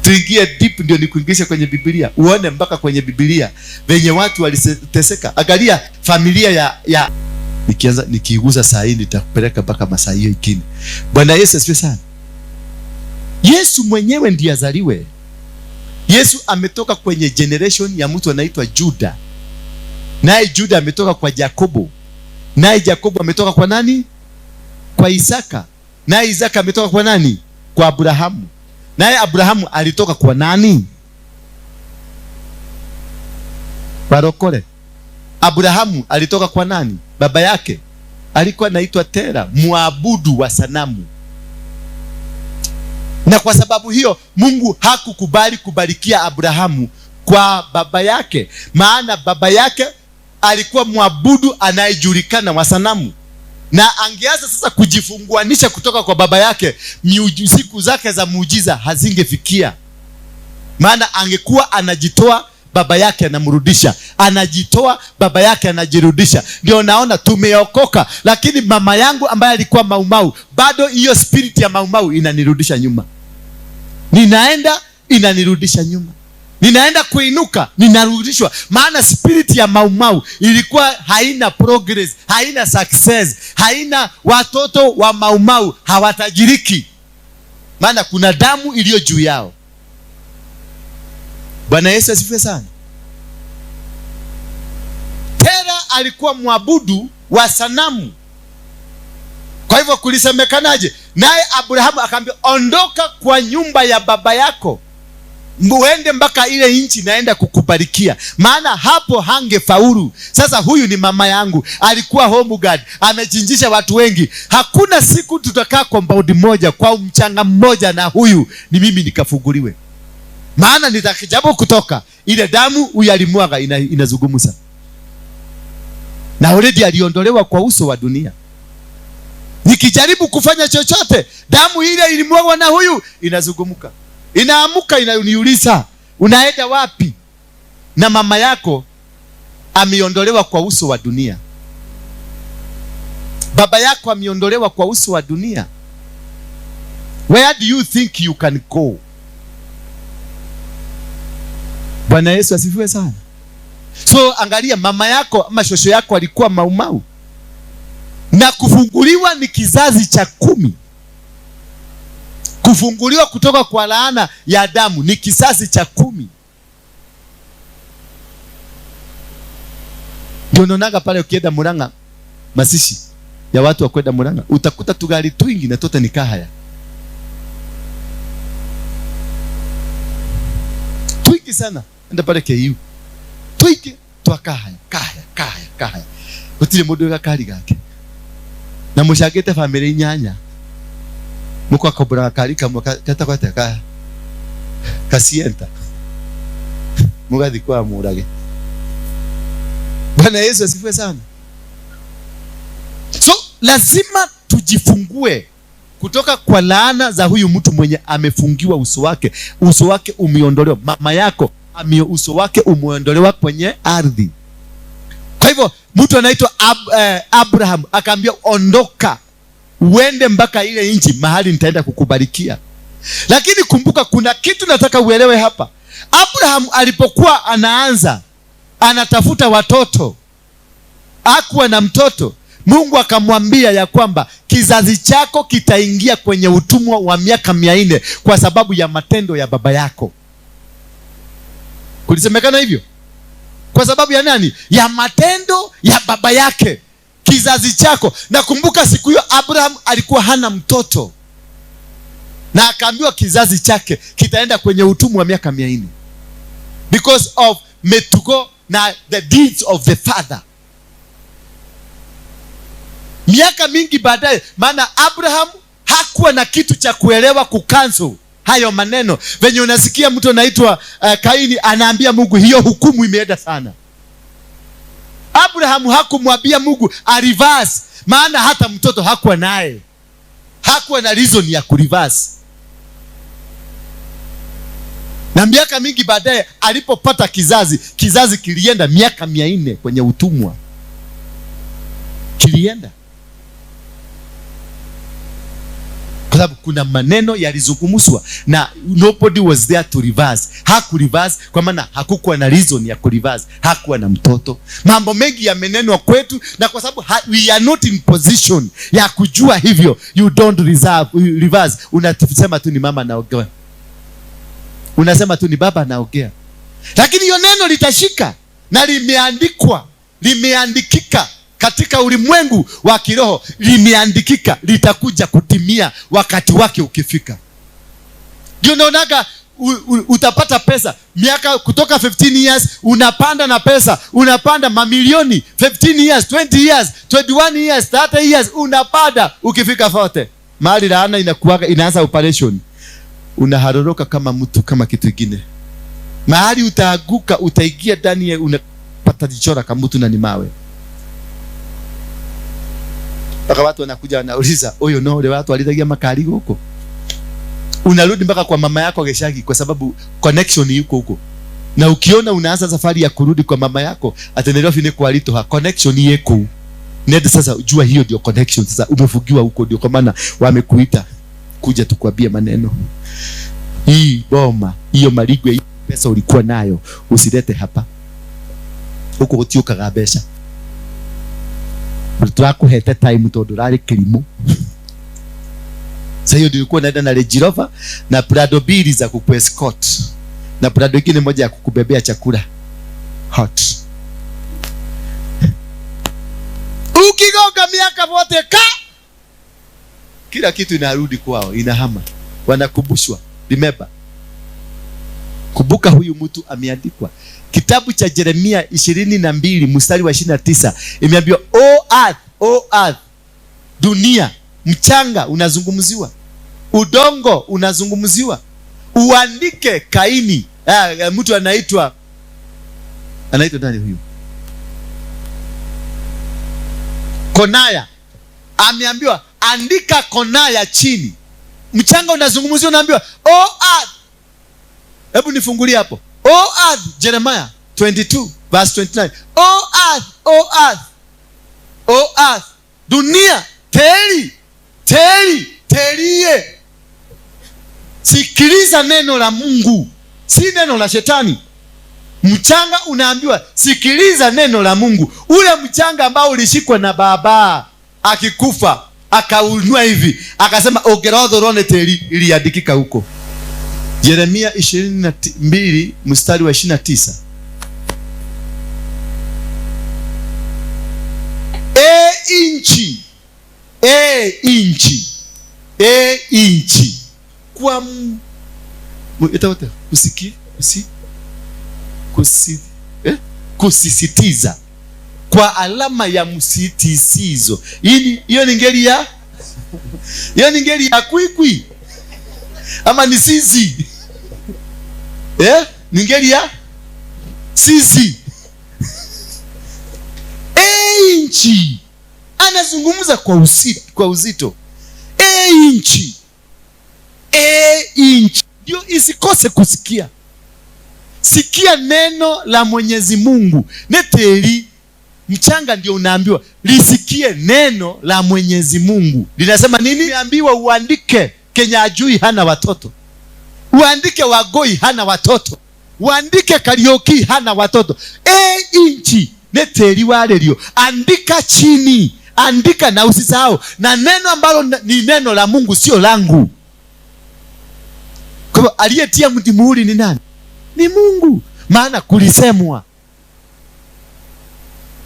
Tuingie deep ndio nikuingishe kwenye Biblia. Uone mpaka kwenye Biblia venye watu waliteseka. Angalia familia ya nikianza nikiigusa saa hii nitakupeleka mpaka masaa hiyo ingine. Bwana Yesu asifiwe sana. Yesu mwenyewe ndiye azaliwe. Yesu ametoka kwenye generation ya mtu anaitwa Juda. Naye Juda ametoka kwa Yakobo. Naye Yakobo ametoka kwa nani? Kwa Isaka. Naye Isaka ametoka kwa nani? Kwa Abrahamu. Naye Abrahamu alitoka kwa nani? Barokore. Abrahamu alitoka kwa nani? Baba yake alikuwa anaitwa Tera, muabudu wa sanamu. Na kwa sababu hiyo Mungu hakukubali kubarikia Abrahamu kwa baba yake, maana baba yake alikuwa muabudu anayejulikana wa sanamu. Na angeanza sasa kujifunguanisha kutoka kwa baba yake, siku zake za muujiza hazingefikia. Maana angekuwa anajitoa, baba yake anamrudisha, anajitoa, baba yake anajirudisha. Ndio naona tumeokoka, lakini mama yangu ambaye alikuwa maumau, bado hiyo spirit ya maumau inanirudisha nyuma. Ninaenda inanirudisha nyuma. Ninaenda kuinuka, ninarudishwa. Maana spirit ya maumau ilikuwa haina progress, haina success, haina watoto wa maumau hawatajiriki. Maana kuna damu iliyo juu yao. Bwana Yesu asifiwe sana. Tera alikuwa mwabudu wa sanamu. Kwa hivyo kulisemekanaje? Naye Abrahamu akamwambia, ondoka kwa nyumba ya baba yako, uende mpaka ile nchi naenda kukubarikia. Maana hapo hangefaulu. Sasa huyu ni mama yangu, alikuwa home guard, amechinjisha watu wengi. Hakuna siku tutakaa compound moja kwa mchanga mmoja na huyu ni mimi nikafunguliwe. Maana nitakijapo kutoka ile damu huyu alimwaga inazungumza. Na already aliondolewa kwa uso wa dunia. Nikijaribu kufanya chochote, damu ile ilimwagwa na huyu inazungumka. Inaamuka, inaniuliza, unaenda wapi? Na mama yako ameondolewa kwa uso wa dunia. Baba yako ameondolewa kwa uso wa dunia. Where do you think you can go? Bwana Yesu asifiwe sana. So angalia, mama yako ama shosho yako alikuwa maumau. Na kufunguliwa ni kizazi cha 10. Kufunguliwa kutoka kwa laana ya damu ni kizazi cha 10. Ndio unaonaga pale ukienda Murang'a, masishi ya watu wa kwenda Murang'a, utakuta tugari twingi na tote ni kahaya. Twingi sana. Enda pale KU. Twingi twa kahaya, kahaya, kahaya, kahaya. Gutire mundu gakari gake. Na mucangite family 8. Mukakombora gakari kamwe ketagwo atia ka kasienta. Mugathi kwa murage. Bwana Yesu asifiwe sana. So lazima tujifungue kutoka kwa laana za huyu mtu mwenye amefungiwa uso wake. Uso wake umeondolewa. Mama yako uso wake umeondolewa kwenye ardhi. Kwa hivyo mtu anaitwa Abraham akaambia, ondoka Uende mpaka ile nchi mahali nitaenda kukubarikia. Lakini kumbuka kuna kitu nataka uelewe hapa. Abraham alipokuwa anaanza anatafuta watoto, hakuwa na mtoto. Mungu akamwambia ya kwamba kizazi chako kitaingia kwenye utumwa wa miaka 400 kwa sababu ya matendo ya baba yako. Kulisemekana hivyo? Kwa sababu ya nani? Ya matendo ya baba yake. Kizazi chako. Na kumbuka siku hiyo Abraham alikuwa hana mtoto. Na akaambiwa kizazi chake kitaenda kwenye utumwa wa miaka 400. Because of metugo na the deeds of the father. Miaka mingi baadaye, maana Abraham hakuwa na kitu cha kuelewa kucancel hayo maneno. Venye unasikia mtu anaitwa Kaini anaambia Mungu hiyo hukumu imeenda sana. Abraham hakumwambia Mungu a reverse, maana hata mtoto hakuwa naye. Hakuwa na reason ya kureverse. Na miaka mingi baadaye alipopata kizazi, kizazi kilienda miaka 400 kwenye utumwa. Kilienda. Kwa sababu kuna maneno yalizungumzwa na nobody was there to reverse. Haku reverse kwa maana hakukuwa na reason ya kureverse. Hakuwa na mtoto. Mambo mengi yamenenwa kwetu, na kwa sababu we are not in position ya kujua hivyo, you don't reverse. Unasema tu ni mama anaongea. Unasema tu ni baba anaongea. Lakini hiyo neno litashika na limeandikwa, limeandikika katika ulimwengu wa kiroho, limeandikika, litakuja kutimia wakati wake ukifika. Ndio unaonaga utapata pesa miaka kutoka 15 years unapanda na pesa, unapanda mamilioni 15 years, 20 years, 21 years, 30 years unapanda, ukifika 40 mahali laana inakuaga inaanza operation, unaharoroka kama mtu, kama kitu kingine. Mahali utaaguka, utaingia ndani ya, unapata jichora kama mtu na ni mawe. Mpaka watu wanakuja wanauliza, huyo no ule watu walitagia makali huko. Unarudi mpaka kwa mama yako Geshagi kwa sababu connection yuko huko. Na ukiona unaanza safari ya kurudi kwa mama yako, ati Nairobi ni kwa Litoha, connection yeko. Nenda sasa jua hiyo ndio connection sasa umefugiwa huko, ndio kwa maana wamekuita kuja tukwambie maneno. Hii boma, hiyo maligwe, hii pesa ulikuwa nayo usilete hapa. Huko gutiukaga mbeca. Twakuhete time tondu rari kirimu. Sasa hiyo ndio ilikuwa naenda na Range Rover na Prado mbili za kukuescort na Prado ingine moja ya kukubebea chakula hot. Ukigonga miaka wote ka kila kitu inarudi kwao, inahama, wanakumbushwa. Remember, kumbuka huyu mtu ameandikwa. Kitabu cha Jeremia 22 mstari wa 29 imeambiwa, O earth, O earth, dunia, mchanga unazungumziwa, udongo unazungumziwa, uandike Kaini. Mtu anaitwa nani huyu? Konaya. Ameambiwa andika Konaya chini. Mchanga unazungumziwa, unaambiwa O earth. Hebu nifungulie hapo. O earth, Jeremiah 22 verse 29. O earth, O earth, O earth, dunia, teri, teri, terie. Sikiliza neno la Mungu, si neno la shetani. Mchanga unaambiwa sikiliza neno la Mungu. Ule mchanga ambao ulishikwa na baba akikufa akaunua hivi akasema ogerodhorone teri, iliandikika huko. Yeremia 22 mstari wa 29. E inchi, e inchi, e inchi. Kwa itawote usiki, usi, kusi, kusisitiza kwa alama ya msisitizo. Hiyo ni ngeli ya, hiyo ni ngeli ya kwikwi ama ni sisi? Ni ngeli ya sisi. E inchi, anazungumza kwa uzito. E inchi, e inchi, ndio isikose kusikia. Sikia neno la Mwenyezi Mungu. Neteri Mchanga ndio unaambiwa lisikie neno la Mwenyezi Mungu. Linasema nini? Umeambiwa uandike Kenya ajui hana watoto, uandike Wagoi hana watoto, uandike Kariuki hana watoto. Inchi neteri walerio, andika chini, andika na usisahau, na neno ambalo ni neno la Mungu sio langu. Kwa hivyo aliyetia mti muhuri ni nani? Ni Mungu, maana kulisemwa.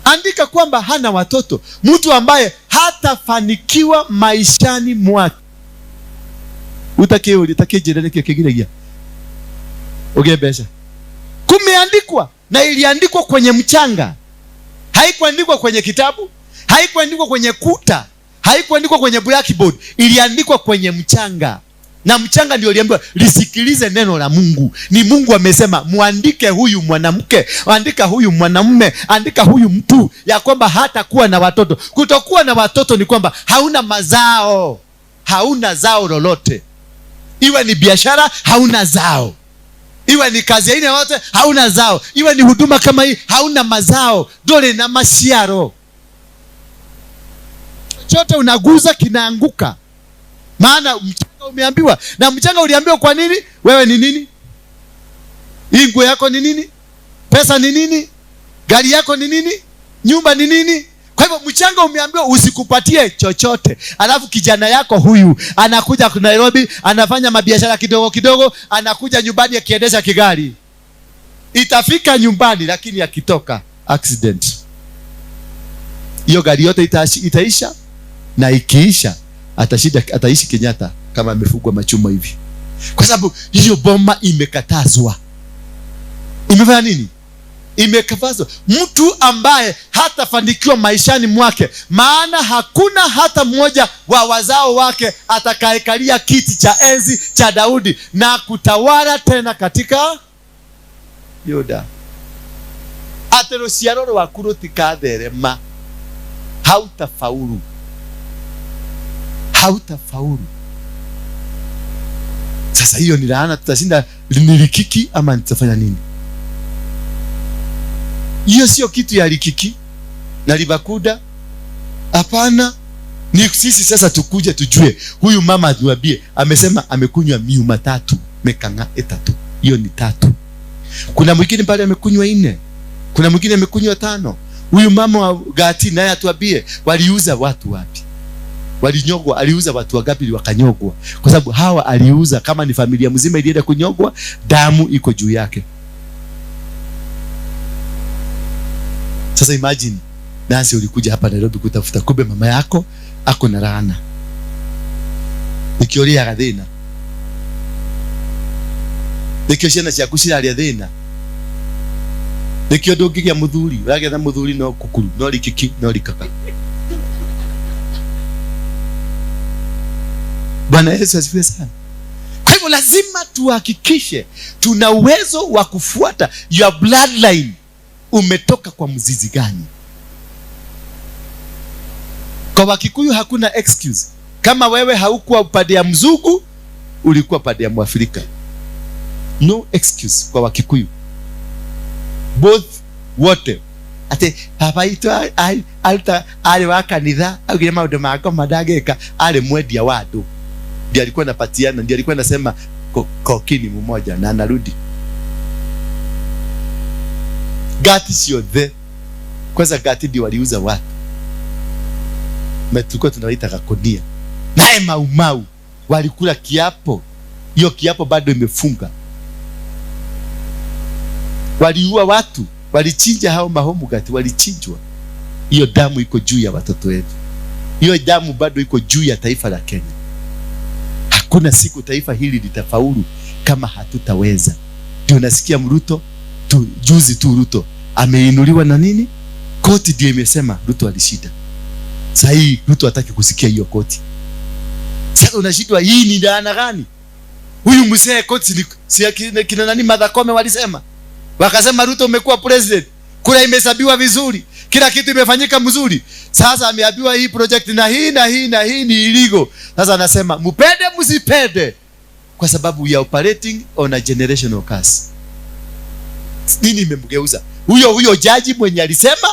Andika kwamba hana watoto, mtu ambaye hatafanikiwa maishani mwake. Kumeandikwa, na iliandikwa kwenye mchanga. Haikuandikwa kwenye kitabu, haikuandikwa kwenye kuta, haikuandikwa kwenye blackboard, iliandikwa kwenye mchanga. Na mchanga ndio uliambiwa lisikilize neno la Mungu. Ni Mungu amesema muandike huyu mwanamke, andika huyu mwanamume, andika huyu mtu, ya kwamba hatakuwa na watoto. Kutokuwa na watoto ni kwamba hauna mazao, hauna zao lolote. Iwe ni biashara, hauna zao. Iwe ni kazi aina yote, hauna zao. Iwe ni huduma kama hii, hauna mazao. Dole na mashiaro. Chochote unaguza kinaanguka. Maana mchanga umeambiwa. Na mchanga uliambiwa kwa nini? Wewe ni nini? Hii nguo yako ni nini? Pesa ni nini? Gari yako ni nini? Nyumba ni nini? Kwa hivyo mchanga umeambiwa usikupatie chochote. Alafu kijana yako huyu anakuja Nairobi, anafanya mabiashara kidogo kidogo, anakuja nyumbani akiendesha kigari. Itafika nyumbani lakini akitoka accident. Hiyo gari yote itaisha, na ikiisha ataishi Kenyatta kama amefungwa machuma hivi. Kwa sababu hiyo boma imekatazwa. Imefanya nini? Imekatazwa. Mtu ambaye hatafanikiwa maishani mwake, maana hakuna hata mmoja wa wazao wake atakayekalia kiti cha enzi cha Daudi na kutawala tena katika Yuda. Ate rũciaro rwaku rũtikatherema. Hautafaulu. Hautafaulu. Sasa hiyo ni laana, tutashinda nilikiki ama nitafanya nini? Hiyo sio kitu ya likiki na libakuda. Hapana. Ni sisi sasa tukuje tujue. Huyu mama atuambie, amesema amekunywa miuma 3, mekanga 3. Hiyo ni 3. Kuna mwingine pale amekunywa 4. Kuna mwingine amekunywa 5. Huyu mama wa Gati naye atuambie waliuza watu wapi? Walinyogwa, aliuza watu wangapi wakanyogwa? Kwa sababu hawa aliuza, kama ni familia mzima ilienda kunyogwa, damu iko juu yake. Sasa imagine, nasi ulikuja hapa Nairobi kutafuta, kumbe mama yako ako na laana. Nikioria gathina. Nikio ciana ciaku ciraria thina. Nikio ndũngĩgĩa mũthuri, ũragĩa mũthuri no kukuru, no rikiki, no rikaka. Bwana Yesu asifiwe sana. Kwa hivyo lazima tuhakikishe tuna uwezo wa kufuata your bloodline. Umetoka kwa mzizi gani? Kwa Wakikuyu hakuna excuse. Kama wewe haukuwa upande ya mzungu, ulikuwa upande ya Mwafrika. No excuse kwa Wakikuyu. Both wote. Ate baba itu alta ali wa kanitha, augire maundu ma ngoma ndangeka, ali mwendia wa andu. Ndiye alikuwa anapatiana, ndiye alikuwa anasema kokini mmoja na anarudi. Gati ciothe. Kwanza gati ndio waliuza watu. Tulikuwa tunawaita kakonia. Naye Mau Mau walikula kiapo. Hiyo kiapo bado imefunga. Waliua watu, walichinja hao mahomugati, walichinjwa. Hiyo damu iko juu ya watoto wetu. Hiyo damu bado iko juu ya taifa la Kenya. Hakuna siku taifa hili litafaulu kama hatutaweza. Ndio nasikia Ruto tu, juzi tu Ruto ameinuliwa na nini? Koti ndio imesema Ruto alishinda. Sasa hii Ruto hataki kusikia hiyo koti. Sasa unashindwa hii ni laana gani? Huyu mzee koti ni si kina nani Martha Koome walisema. Wakasema Ruto umekuwa president. Kura imehesabiwa vizuri. Kila kitu imefanyika mzuri. Sasa ameambiwa hii project na hii na hii na hii ni illegal. Sasa anasema mpende msipende, kwa sababu we are operating on a generational curse. Nini imemgeuza? Huyo huyo jaji mwenye alisema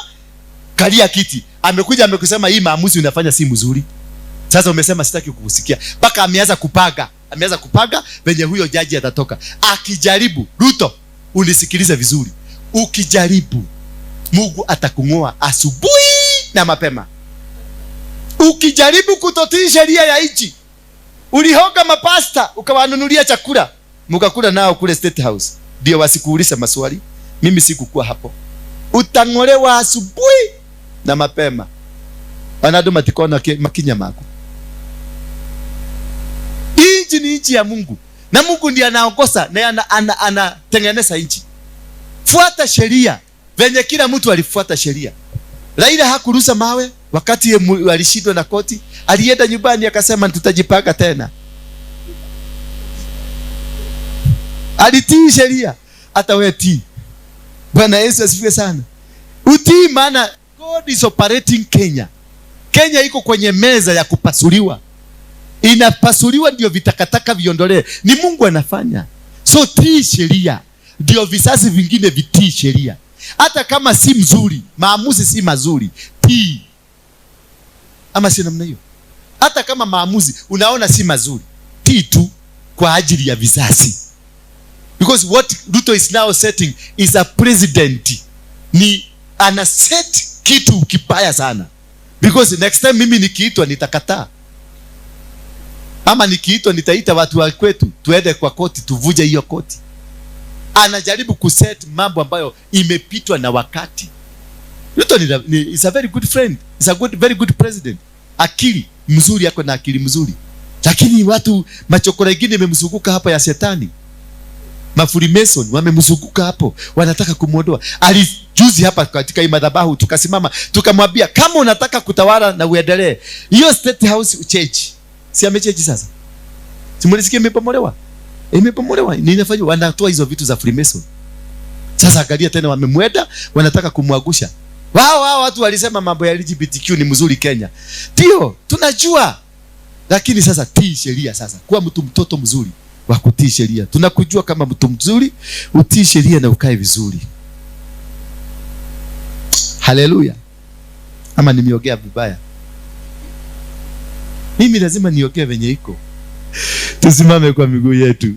Kalia kiti. Amekuja amekusema hii maamuzi unafanya si mzuri. Sasa umesema sitaki kukusikia. Mpaka ameanza kupaga. Ameanza kupaga venye huyo jaji atatoka. Akijaribu, Ruto, unisikilize vizuri. Ukijaribu, Mungu atakung'oa asubuhi na mapema. Ukijaribu kutotii sheria ya nchi, ulihonga mapasta ukawanunulia chakula, mukakula nao kule State House, ndio wasikuulize maswali. Mimi sikukuwa hapo. Utang'olewa asubuhi na mapema. Wanadu matikona makinya mako. Nchi ni nchi ya Mungu, na Mungu ndiye anaongoza na anatengeneza nchi. Fuata sheria venye kila mtu alifuata sheria. Raila hakurusa mawe wakati alishindwa na koti, alienda nyumbani akasema tutajipanga tena. Alitii sheria, hata wewe tii. Bwana Yesu asifiwe sana. Utii, maana God is operating Kenya. Kenya iko kwenye meza ya kupasuliwa. Inapasuliwa ndio vitakataka viondolee. Ni Mungu anafanya. So tii sheria, ndio vizazi vingine vitii sheria. Hata kama si mzuri, maamuzi si mazuri, tii. Ama si namna hiyo? Hata kama maamuzi unaona si mazuri, tii tu kwa ajili ya vizazi. Because what Ruto is now setting is a president. Ni ana set kitu kibaya sana. Because next time mimi nikiitwa nitakataa. Ama nikiitwa nitaita watu wa kwetu tuende kwa koti tuvuje hiyo koti. Anajaribu kuset mambo ambayo imepitwa na wakati. Ruto is a very good friend. Is a good, very good president. Akili mzuri, yako na akili mzuri. Lakini watu machokora ingine imemzunguka hapa ya shetani. Mafreemason wamemzunguka hapo, wanataka kumuondoa. Alijuzi hapa katika hii madhabahu tukasimama tukamwambia kama unataka kutawala na uendelee, hiyo State House change. Si amechange sasa? Si mlisikia imebomolewa? Imebomolewa. Ni inafanywa, wanatoa hizo vitu za Freemason. Sasa angalia tena wamemwenda, wanataka kumwagusha. Wao watu walisema mambo ya LGBTQ ni mzuri Kenya. Ndio, tunajua. Lakini sasa tii sheria sasa. Kuwa mtu mtoto mzuri wa kutii sheria. Tunakujua kama mtu mzuri, utii sheria na ukae vizuri. Haleluya. Ama nimeongea vibaya? Mimi lazima niongee venye iko. Tusimame kwa miguu yetu.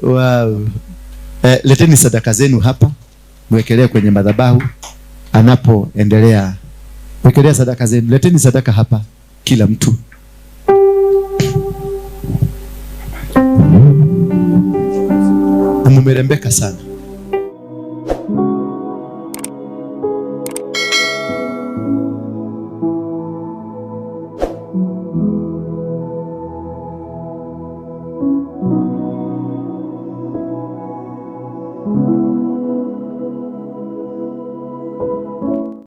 Wow. Leteni sadaka zenu hapa, mwekelee kwenye madhabahu anapoendelea. Wekelea sadaka zenu. Leteni sadaka hapa kila mtu. Mumerembeka sana.